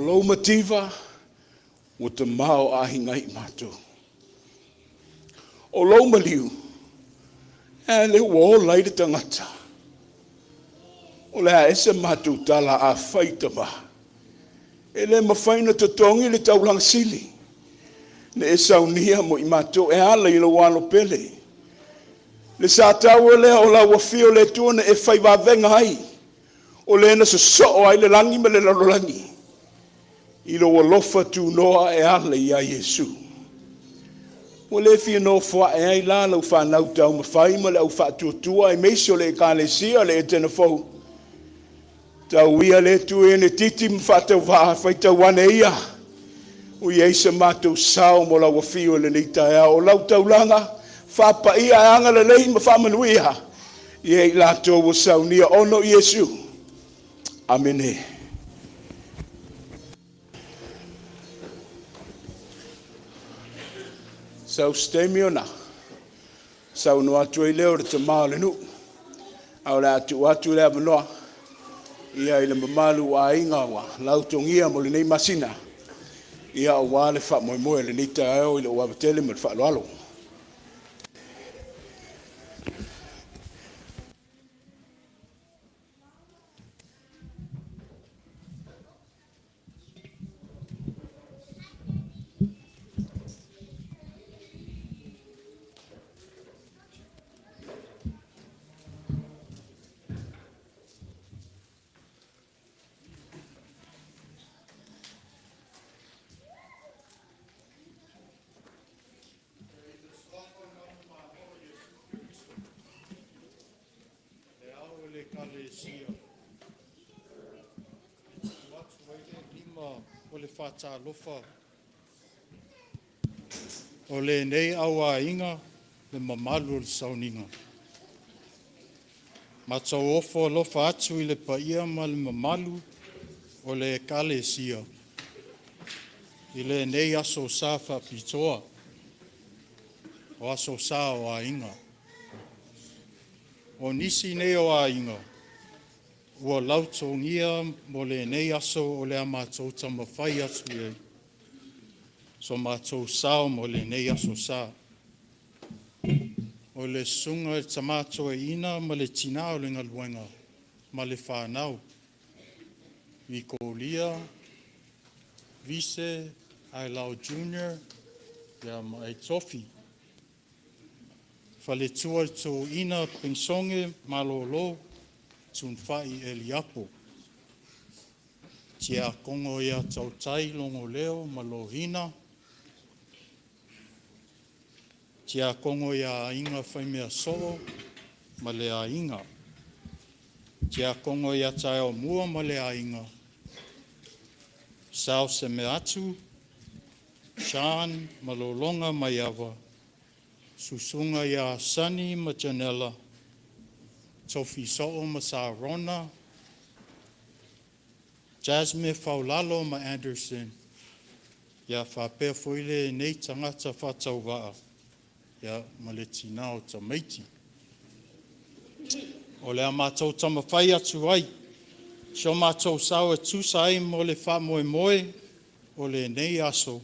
lou mativa ua tamaoaiga ai matou. O lou maliu, e a lea ua ola ai le tagata. O le a ese matou tala a fai tama. E le mafai ona totogi le taulaga sili. Na e saunia mo i matou e ala i lou alo pele. Le sa taua lea o lau afio o le Atua na e fai vavega ai, o le na sosoo ai le lagi ma le lalolagi, i lou alofa tunoa e ala ia Iesu. Ua le fia nofoae ai la lau fanau taumafai ma le au faatuatua aemaise o le Ekalesia o le Etena Fou. Tau ia le Atua ina titi ma faatauvaa, faitau ane ia, ua i ai se matou sao mo lau afio i lenei taeao. O lau taulaga, faapaia e agalelei ma faamanuia, ia i latou ua saunia ona o Iesu. Amene. Sau se taimi ona saunoa atu ai lea o le tama o le nuu, a o le a tuu atu le avanoa ia i le mamalu o aiga ua lautogia mo lenei masina, ia aua le faamoemoe o lenei taeao i lou ava tele ma le faaaloalo. Le ao o le Ekalesia e tuu atu ai le lima o le faatalofa o lenei auaiga le mamalu o le sauniga. Matou ofo alofa atu i le paia ma le mamalu o le Ekalesia i lenei aso sa faapitoa, o aso sa o aiga. O nisi nei o aiga ua lautogia mo lenei aso o le a matou taumafai atu i ai so matou sao mo lenei aso sa. O le susuga i le tama toeaina ma le tina o le galuega ma le fanau, Nikolia, Vise, Ailao Jr. ia ma Aitofi. Faletua le toeaina Penisone Malolo Tunufai Eliapo. Tiakono ia Tautai Logoleo ma Lohina. Tiakono ia Aiga Faimeasoo ma le aiga. Tiakono ia Taeaomua ma le aiga. Sao Semeatu, Sean ma Lologa Maiava, Susuga ia Sonny ma Janella, Tofi Soo ma Sarona, Jasmine Faulalo ma Anderson, ia faapea foi lenei tagata faatauvaa ia ma le tinā o tamaiti. O le a matou taumafai atu ai so matou sao e tusa ai mo le faamoemoe o lenei aso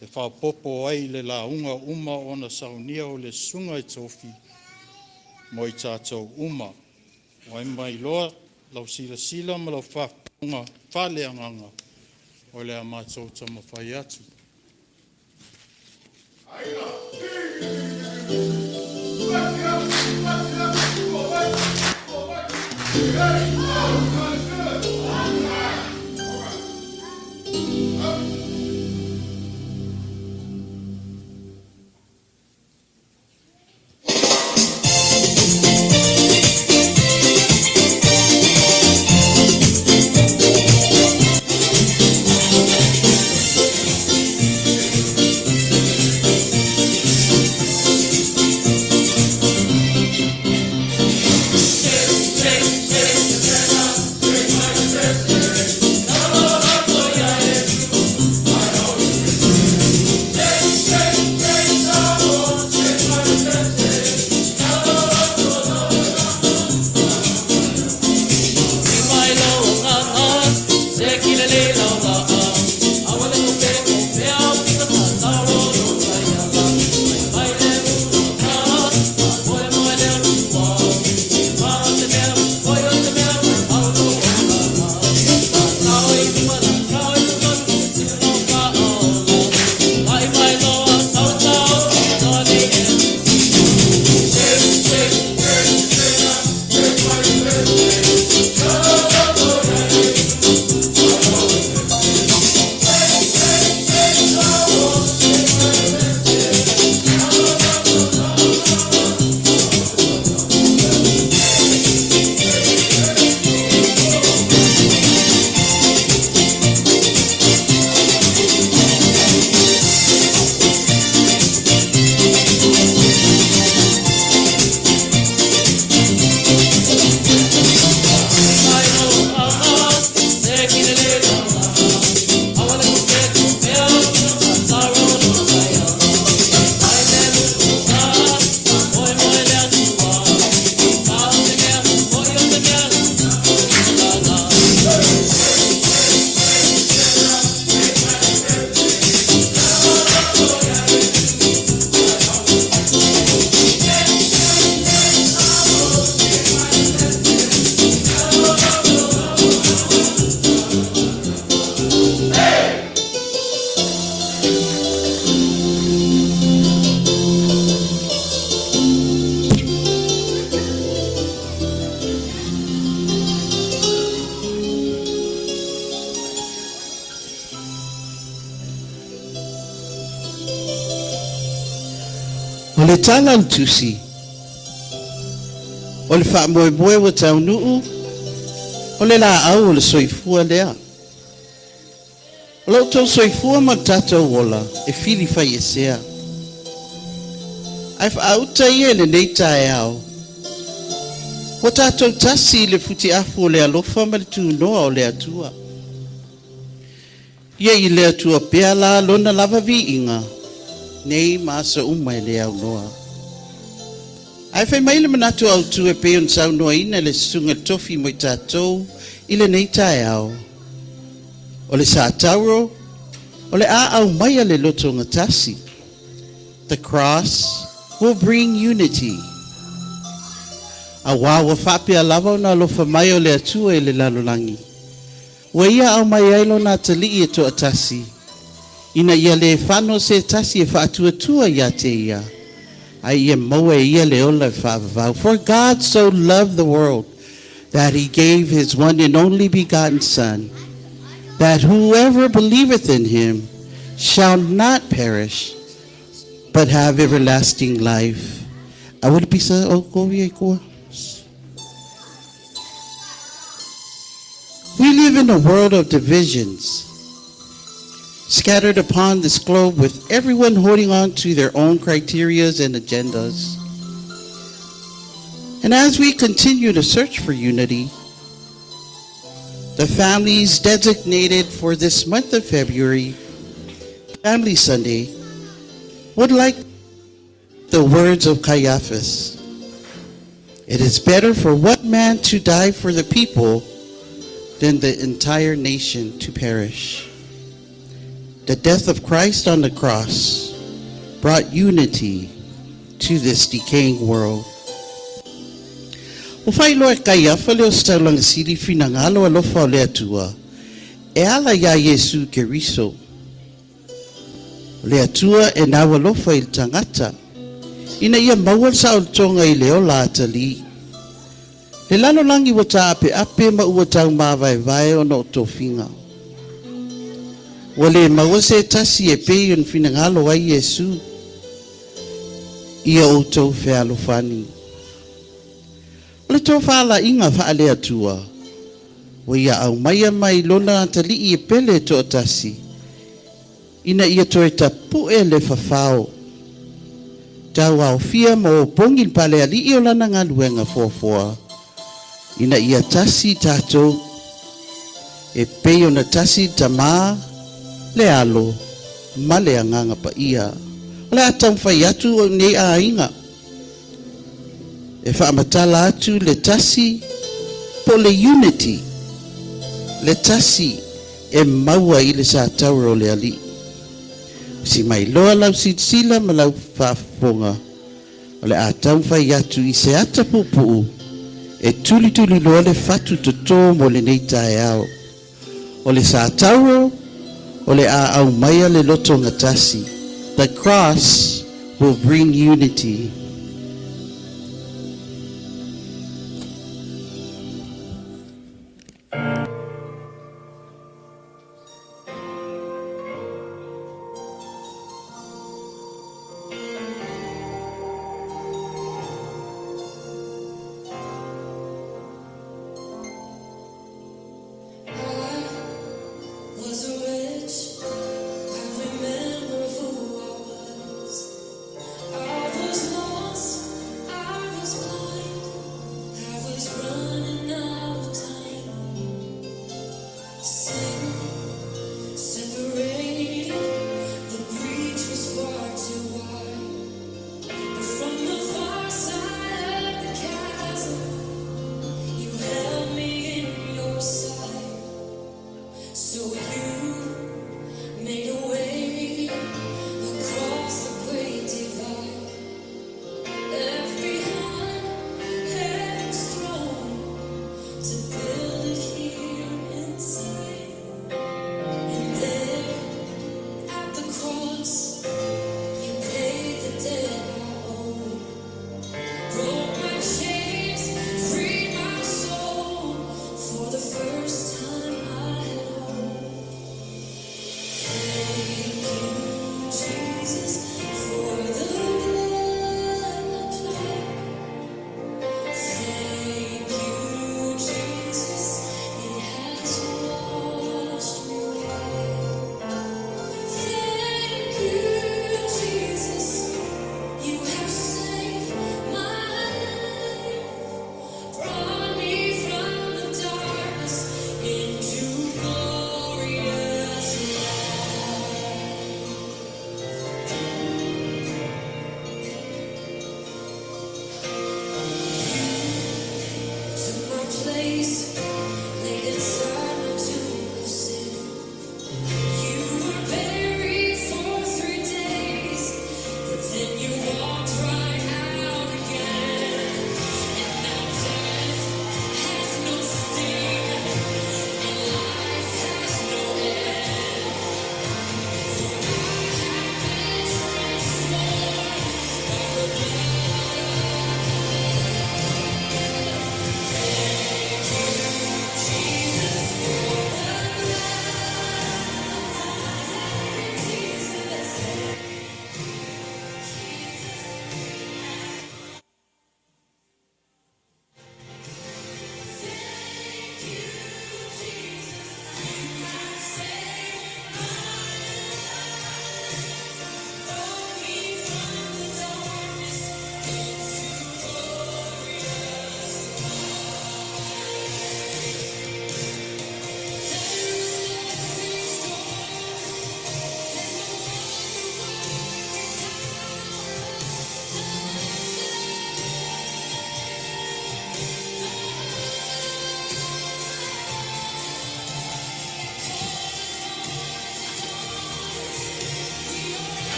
e faaopoopo ai i le lauga uma ona saunia o le susuga i le Tofi mo i tatou uma. Ua ma iloa lau silasila ma lau faafofoga faaleagaga o le a matou taumafai atu. le tala a le Tusi, o le faamoemoe ua taunuu, o le laau o le soifua lea. O lo outou soifua ma le tatou ola e fili faiesea. Ae faauta ia i lenei taeao, ua tatou tasi i le futiafu o le alofa ma le tunoa o le Atua. Ia i le Atua pea la lona lava viiga, nei ma aso uma e le aunoa. Ae fai mai le manatu autu e pei ona saunoaina le susuga i le tofi mo i tatou i lenei taeao. O le satauro, o le a aumaia le lotogatasi. The cross will bring unity. Auā ua faapea lava ona alofa mai o le Atua i le lalolagi, ua Ia aumai ai Lona Atalii e toatasi, ina ia le fano se tasi e faatuatua ia te Ia, ae ia maua e ia le ola e faavavau. For God so loved the world that he gave his one and only begotten Son, that whoever believeth in him shall not perish, but have everlasting life. Aua le pisa o ko ia i koa. We live in a world of divisions, scattered upon this globe with everyone holding on to their own criterias and agendas. And as we continue to search for unity, the families designated for this month of February, Family Sunday, would like the words of Caiaphas. It is better for one man to die for the people than the entire nation to perish. The death of Christ on the cross brought unity to this decaying world. Ua faailoa e Kaiafa le Ositaulaga Sili finagalo alofa o le Atua e ala iā Iesu Keriso. O le Atua e nau alofa i le tagata, ina ia maua le saolotoga i le ola atalii. Le lalolagi ua taapeape ma ua taumavaevae ona o tofiga. Ua le maua se tasi e pei ona finagalo ai Iesu. Ia outou fealofani. O le tofalaiga faale-Atua, ua ia aumaia mai Lona atalii e pele e toatasi, ina ia toe tapu'e le fafao. Tauaofia ma opogi le palealii o lana galuega foafoa, ina ia tasi tatou, e pei ona tasi le Tama, le Alo, ma le Agaga Paia. O le a taumafai atu nei aiga. E faamatala atu le tasi po o le unity, le tasi e maua i le satauro o le Alii. Si mai loa lau silasila ma lau faafofoga, o le a taumafai atu i se ata puupuu e tulituliloa le fatu toto mo lenei taeao. O le satauro, o le a aumaia le lotogatasi. The cross will bring unity.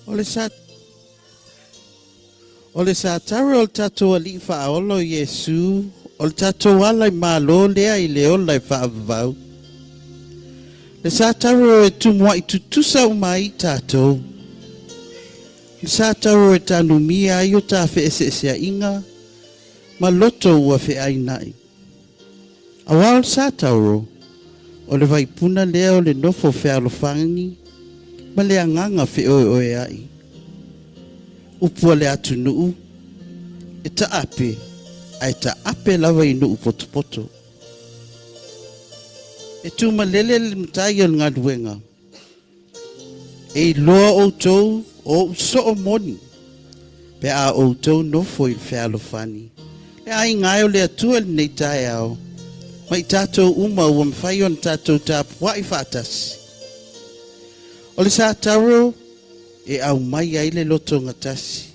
O le sa O le satara o le tatou Alii Faaola o Iesu, o le tatou ala i malo lea i le ola e faavavau. Le satara e tumua'i tutusa uma ai i tatou. Le satara e tanumia ai o ta feeseesea'iga ma loto ua fe'aina'i. Auā o le satauro, o le vaipuna lea o le nofo fealofani ma le agaga feoeoea'i. Upu a le atunuu, e taape, ae taape lava i nuu potopoto. E tumalele le matai o le galuega, E iloa outou o o'u soo moni, pe a outou nofo i le fealofani. Le aiga e o le Atua i lenei taeao, ma i tatou uma ua mafai ona tatou tapuai faatasi. O le sataro e aumai ai le lotogatasi,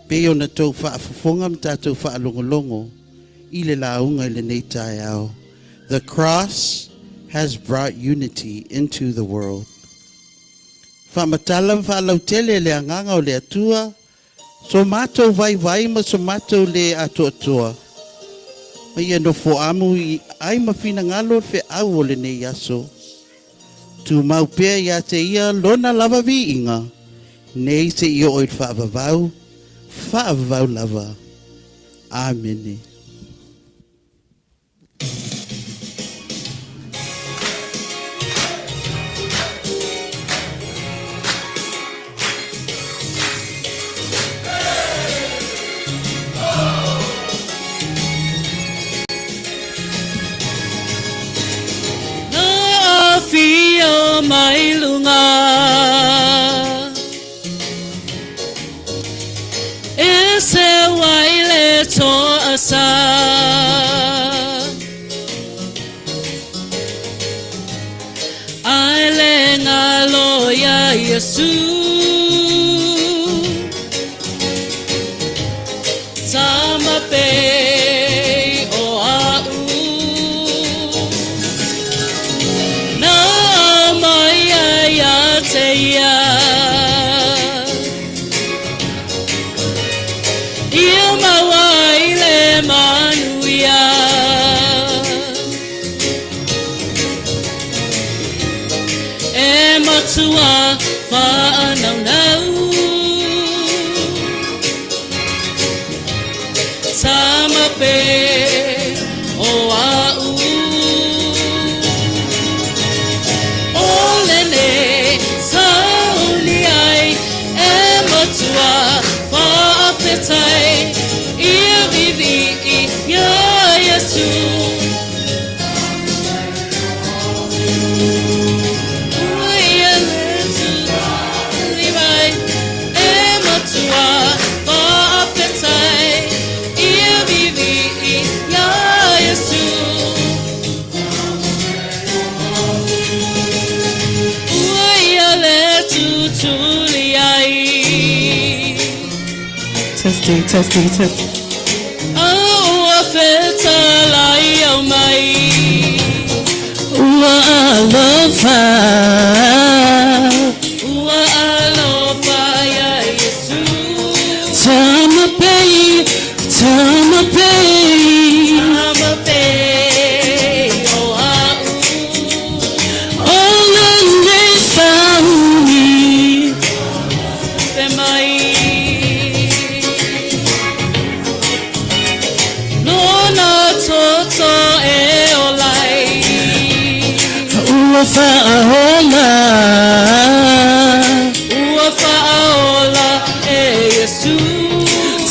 pei ona tou faafofoga ma tatou faalogologo i le lauga i lenei taeao. The cross has brought unity into the world. Faamatala ma faalautele le agaga o le Atua, so matou vaivai ma so matou lē atoatoa, ma ia nofo amu i ai ma finagalo le feau o lenei aso. Tumau pea iā te ia lona lava viiga, nei seia oo i le faavavau, faavavau lava. Amene. Na afio mai luga E seu ai le toasa Ai le galo iā Iesu Tama pei o a'u Na aumai ai ia te ia Ia maua ai le manuia E matua whaanaunau Tama pe o a'u O lenei sauni ai e matua whaafetai Ia vivii ia Iesu Testing, testing, testing. Ua fetalai au mai. Ua alofa. Ua alofa ia Iesu. Tama pei, tama pei. Tama pei o a'u. O lenei sauni. Fe mai. Lona toto e ola ai. Ua faaola. Ua faaola e Iesu.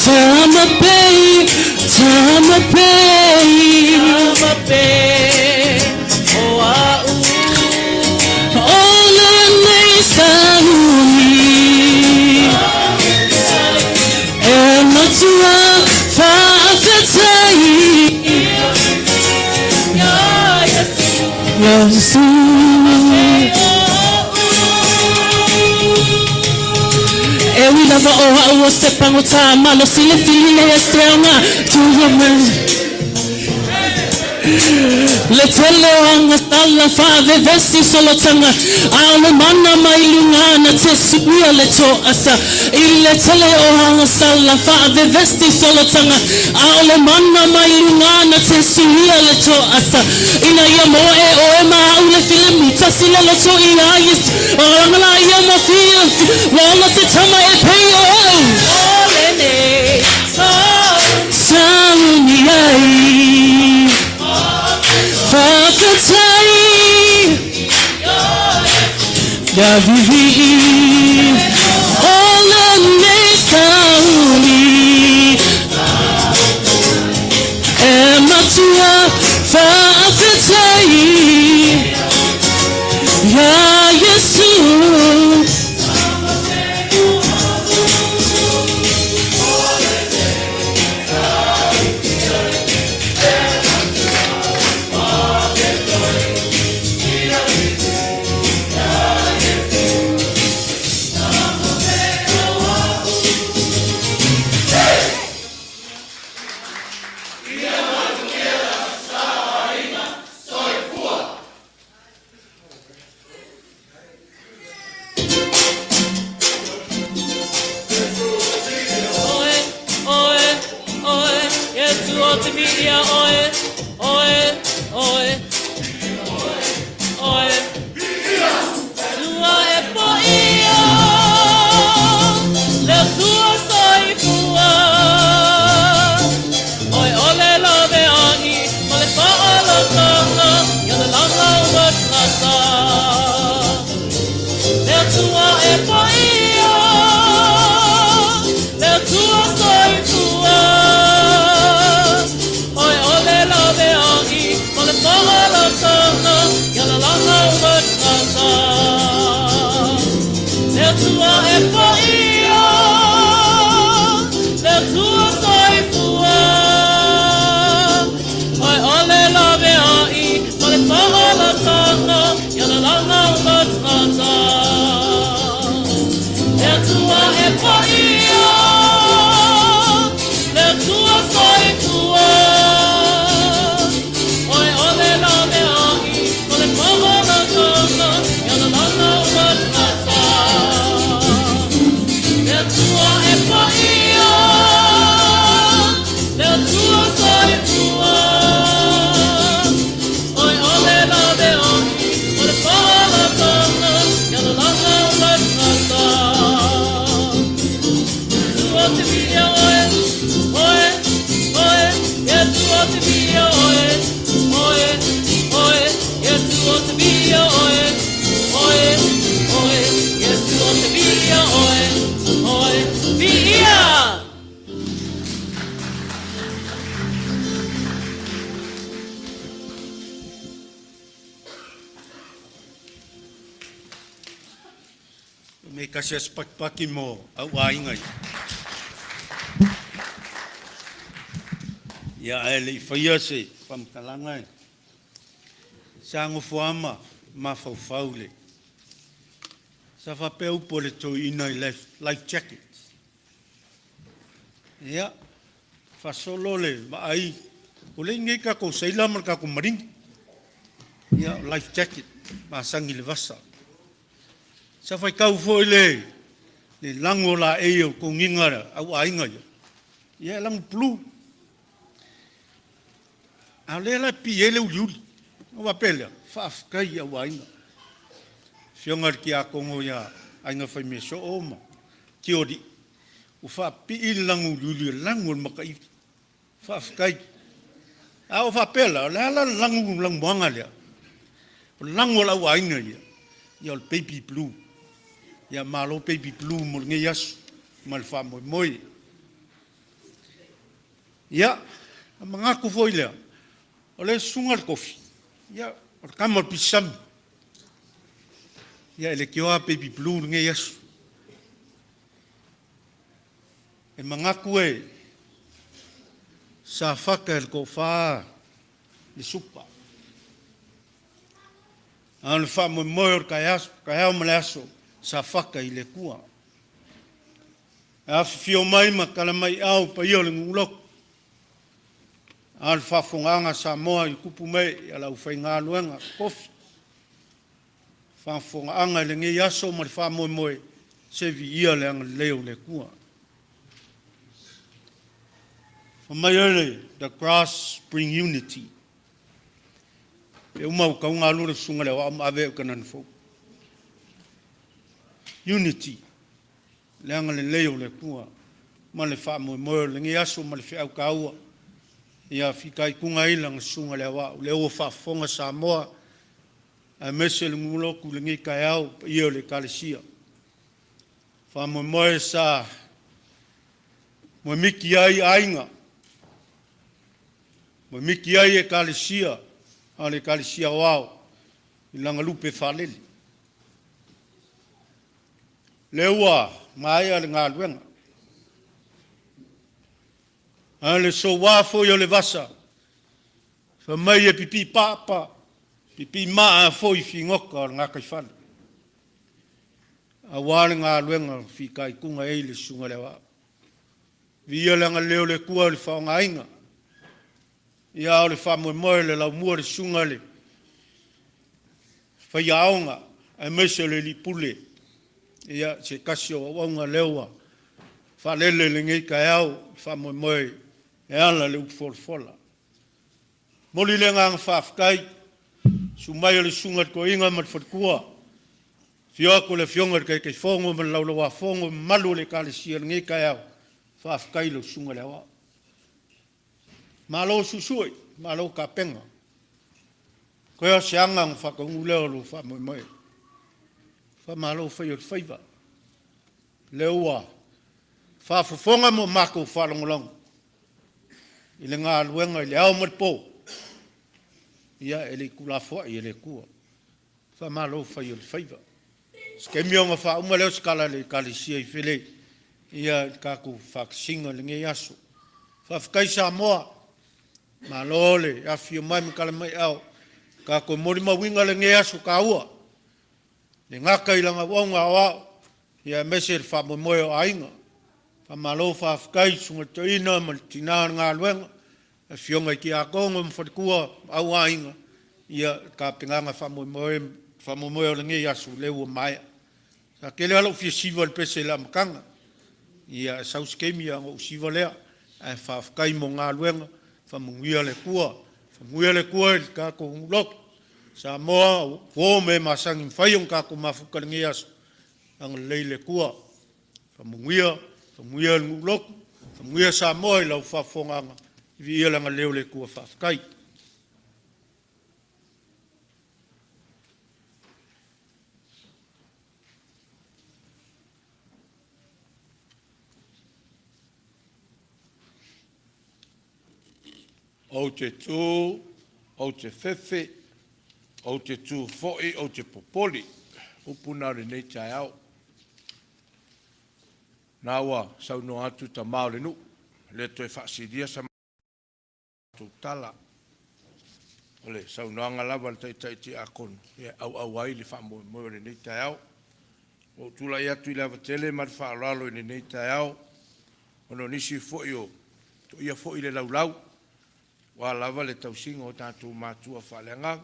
Tama pei, tama pei. Tama pei o a'u. O lenei sauni. E matua faafetai. Ia Iesu. Iesu. E ui lava o a'u o se pagota malosi le fili le se aoga. Tua mai. Le tele o agasala faavevesi solotaga, a o le mana mai luga na te suia le toasa. I le tele o agasala faavevesi solotaga, a o le mana mai luga na te suia le toasa. Ina ia moe oe ma a'u le filemu, tasi le loto iā Iesu, o lana la ia mo fia, ua ola se tama e pei o a'u. O lenei Sauni ai. Faafetai ia vivii o lenei sauni e matua faafetai iā Iesu. Oe, oe, oe, Iesu o te miia oe, oe, oe, oe. Tua e poia, le Atua soifua. Oe ole lawe ai, ma le faaolataga, ia le laga ua tagata. Le Atua e paia, le Atua soifua. Oe ole lawe ai, ma le faaolataga, ia le laga ua tagata. Le Atua e paia, le Atua soifua. Oe ole lawe ai, ma le faaolataga, ia le laga ua tagata. Le Atua e paia, le Atua soifua. Oe ole lawe ai, ma le faaolataga, ia le laga ua tagata. Le Atua e paia, le Atua soifua. Oe ole lawe ai, ma le faaolataga, ia le laga ua tagata. Iesu o te viia oe, oe, oe, Iesu o te viia oe, oe, oe, Iesu o te viia oe, oe, oe, Iesu o te viia oe, oe, viia! Me kasi aso pakipaki mo au aiga ia. Ia ae le i faia se faamatalaga e sa gofoama mafaufau le sa faapea upu a le toeaina i life jacket. Ia, faasolo le vaai, ua leai nei tatou seila ma le tatou maligi. Ia, o life jacket, masani i le vasa. Sa faitau foi le le lagu o laei o toniga au aiga ia, ia e lagu blue. A o lea la e pipii ai le uliuli. Ona faapea lea, faafetai i au aiga. Afioga i le Tiakono ia Aiga Faimea-soo ma Tiolii, ua faapipii le lagu uliuli o le lagu o le Makaivi. Faafetai. A ua faapea la, o le a la le lagu lanumoana lea? O le lagu o le auaiga ia, ia o le baby blue. Ia malo baby blue mo lenei aso ma le faamoemoe. Ia, na manatu foi lea, o le susuga i le tofi, ia, o le tama o le pisisami. Ia, e leitioa baby blue lenei aso. E manatu e sa fata e le toafa le supa. A o le faamoemoe o le taeao ma le aso, sa fata i le Atua. E afifio mai ma tala mai ao paia o le nuu lotu. A o le faafofogaaga a Samoa i tupu ma ee i le aufaigaluega totofi, faafofogaaga i lenei aso ma le faamoemoe, se viia le agalelei o le Atua. Fai mai oe, the grass bring unity. E uma ua tatau ona alu le susuga i le aoao ma ave au i Kanana Fou. Unity, le agalelei o le Atua ma le faamoemoe o lenei aso ma le feau taua ia fitaituga ai lana susuga i le aoao, lea ua faafofoga Samoa aemaise le nuu lotu i lenei taeao, le paia o le Ekalesia. Faamoemoe sa moemiti ai aiga, moemiti ai Ekalesia, a o le Ekalesia Aoao i lana lupe faalele. Lea ua maea le galuega, a o le soua foi o le vasa, fai mai e pipii papa, pipii maa foi i figota o le gataifale aua le galuega o fitaituga ai le susuga i le Aoao. Viia le agalelei o le Atua i le faaaogaina, ia a o le faamoemoe i le laumua i le susuga i le Faiaoga aemaise o le Alii Pule, ia se tasi o auauna lea ua faalele i lenei taeao i le faamoemoe e ala i le upu folafola. E momoli le agaga faafetai i le susu mai o le Susuga i le Toeaina ma le Faletua, afio atu le Afioga i le Taitaifono ma le Laulau-a-Fono ma le mamalu o le Ekalesia i lenei taeao, faafetai i lau Susuga i le Aoao. Malo suesue, malo tapena. Toe lava o se aga ona faataunuu lea o lou faamoemoe. Faamalo fai o le faiva. O lea ua faafofoga ma matou faalogologo i le galuega i le ao ma le po, ia e le i tuulafoai e le Atua. Faamalo fai o le faiva. O se taimi ona faauma lea o se tala a le Ekalesia i Fele i le tatou faatasiga i lenei aso. Faafetai Samoa, malo le afifio mai ma tala mai aao, tatou molimauina lenei aso taua, e le gata i lana auauna aoao, aemaise le faamoemoe o aiga. Faamalo faafetai i le Susuga i le Toeaina ma le Tina o le Galuega, afioga i Tiakono ma Faletua ma auaiga i le tapenaga faamoemoe o lenei aso lea ua maea. Sa tele lava lou fia siva i le pese i le amataga, ia ae sau se taimi ona ou siva lea, ae faafetai mo galuega, faamanuia le Atua. Faamanuia le Atua i le tatou nuu lotu, Samoa, o uo ma e masani e mafai ona tatou mafuta i lenei aso, agalelei le Atua, faamanuia, faamanuia le nuu lotu, faamanuia Samoa i lau faafofogaaga, viia le agalelei o le Atua. Faafetai. Ou te tu ou te fefe, ou te tu foi ou te popoli. O upu na o lenei taeao. O lena ua saunoa atu tama o le nuu, e le toe faasilia sa matou tala. O le saunoaga lava a le taitai tiakono e auau ai le faamoemoe o lenei taeao. Ua ou tulai atu i le ava tele ma le faaaloalo i lenei taeao, ona o nisi foi o toia foi le laulau aua lava le tausiga o tatou matua faaleagaga,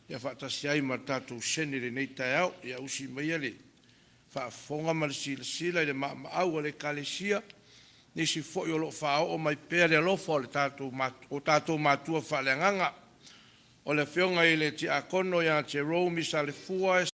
ia faatasi ai ma le tatou sene i lenei taeao. Ia usi maia le faafofoga ma le silasila i le maamaau a le Ekalesia, nisi foi o lo o faaoo mai pea le alofa o tatou matua faaleagaga. O le Afioga i le Tiakono ia Jerome Alefua e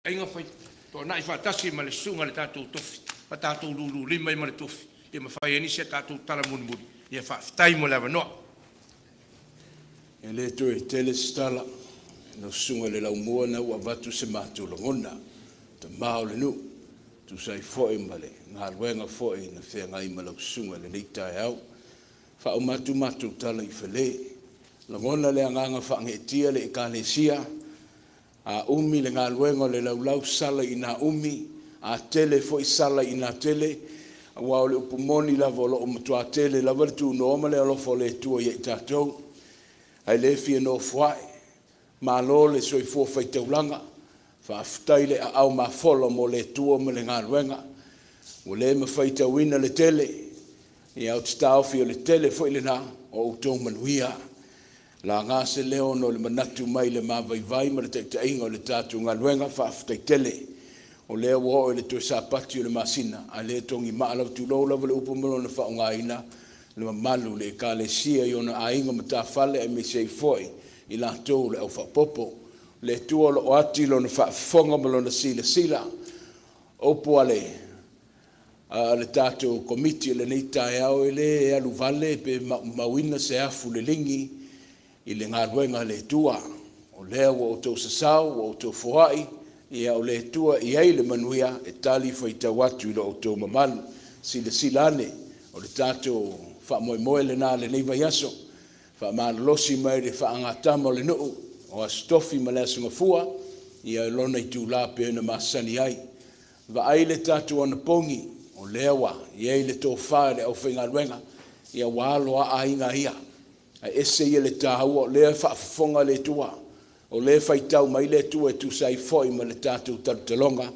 Aiga fai toanai faatasi ma le susuga i le tatou tofi ma tatou lulu lima ai ma le tofi ia ma fai ai nisi a tatou tala mulimuli. Ia faafetai mo le avanoa. E le toe tele se tala i lau susuga i le Laumua, o lena ua avatu se matou lagona, tama o le nuu, e tusa ai foi ma le galuega foi na feagai ma lau susuga i lenei taeao. E faauma atu matou tala i Fale, e lagona le agaga faageetia le Ekalesia, a umi le galuega o le laulau, sala ina umi, a tele foi sala ina tele, aua o le upu moni lava o lo o matua tele lava le tunoa ma le alofa o le Atua ia i tatou, ae le fia nofoai. Malo le soifua faitaulaga, faafetai le aao mafola mo le Atua ma le galuega. Ua le ma faitauina le tele, ae ou te taofi o le tele foi lena o outou manuia. Laga se leo ona o le manatu mai le ma vaivai ma le taitaiga o le tatou galuega, faafetai tele. O lea ua oo i le toe Sapati o le masina, a o lea e togimaa lava, tulou lava le upu ma lona faaaogaina, le mamalu i le Ekalesia i ona aiga matafale aemaise ai foi i latou o le au faaopoopo. O le Atua o lo o ati Lona faafofoga ma Lona silasila. O upu a le tatou Komiti i lenei taeao, e le alu vale pe maumauina se afu liligi i le galuega a le Atua. O lea ua outou sasao ua outou foai, ia o le Atua e i ai le manuia e talifuaitau atu i lo outou mamalu. Silasila ane, o le tatou faamoemoe lena i lenei vaiaso, faamalolosi mai le faagatama o le nuu, o Aso Tofi ma le Aso Gafua, ia i lona itula e pei ona masani ai. Vaai le tatou anapogi, o lea ua i ai le tofa i le aufaigaluega, ia ua alo lava aiga ia, ae ese ia le taua o lea e faafofoga le Atua, o lea e faitau mai le Atua e tusa ai foi ma le tatou talotaloga,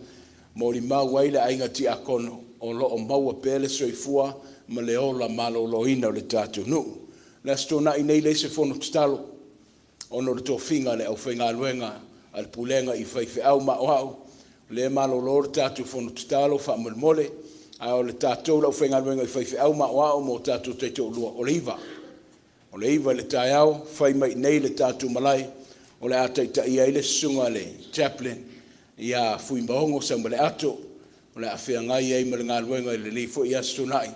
molimau ai le aiga tiakono o lo o maua pea le soifua ma le ola maloloina o le tatou nuu. O le Aso Toonai nei e leai se fono tatalo ona o le tofiga a le aufaigaluega a le pulega i faifeau ma o au, o lea e malolo le tatou fono tatalo faamolemole, a o le tatou le aufaigaluega i faifeau ma aoao ma o tatou taitoalua, o le 9. O le 9 i le taeao, fai mai i inei i le tatou malae, o le a taitaia ai le susuga i le Chaplain ia Fuimaono Samaleato, o le a feagai ai ma le galuega i lenei foi Aso Toonai,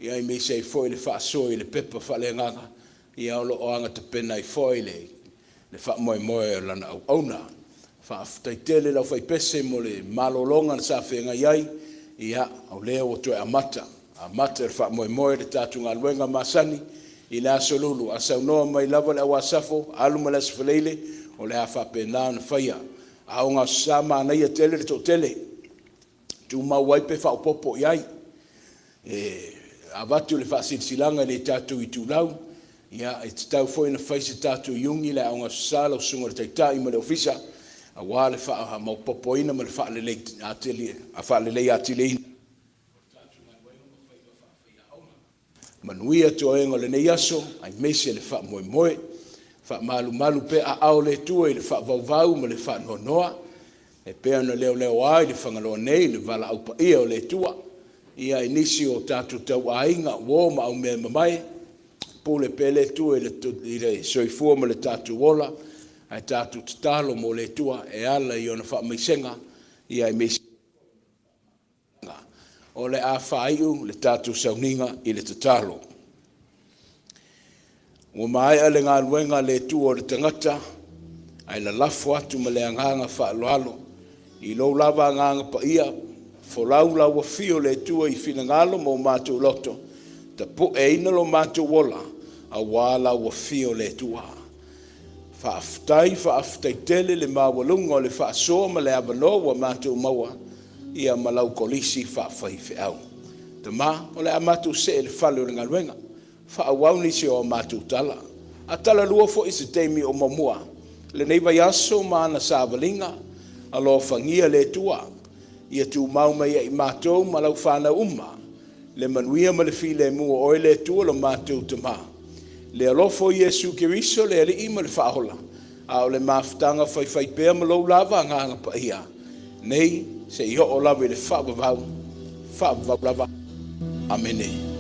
aemaise ai foi le faasoa i le pepa faaleagaga, ia o lo o agatapena ai foi le faamoemoe o lana auauna. Faafetai tele i le aufaipese mo le malologa sa feagai ai, ia o lea ua toe amata, amata le faamoemoe le tatou galuega masani i le Aso Lulu. A saunoa mai lava le au Asafo, alu ma le Aso Faraile, o le a faapena ona faia. Aoga Aso Sa, manaia tele le toatele, tumau ai pe faaopoopo i ai. E avatu le faasilasilaga i le tatou itulau, ia e tatau foi ona fai se tatou iuni i le Aoga Aso Sa lau Susuga i le Taitai ma le Ofisa, aua le faamaopoopoina ma le faalelei atiliina o le tatou galuega ma faiva faafaiaoga. Manuia toega o lenei aso aemaise le faamoemoe. Faamalumalu pea aao o le Atua i le faavauvau ma le faanoanoa e pei ona leoleoa i le Fagaloa nei le valaau paia o le Atua ia i nisi o tatou tauaiga, uo ma aumeamamae, pule pea le Atua i le soifua ma le tatou ola, ae tatou tatalo mo le Atua e ala i ona faamaisega aemaise o le a faaiu le tatou sauniga i le tatalo. Ua maea le galuega a le Atua o le tagata, ae lalafo atu ma le agaga faaaloalo i lou lava Agaga Paia, folau lau afio le Atua i finagalo ma o matou loto, tapueina lo matou ola aua lau afio le Atua. Faafetai, faafetai tele le maualuga o le faasoa ma le avanoa ua matou maua ia ma lau kolisi faafaifeau. Tama, o le a matou see i le fale o le galuega, faaauau nisi o a matou tala, a talalua foi se taimi o muamua lenei vaiaso ma ana savaliga, alofagia le Atua ia tumau mai ia i matou ma lau fanau uma le manuia ma le filemu o oe le Atua lo matou Tama, le alofa o Iesu Keriso le Alii ma le Faaola, a o le mafutaga faifaipea ma lou lava Agaga Paia, nei seia oo lava i le faavavau, faavavau lava. Amene.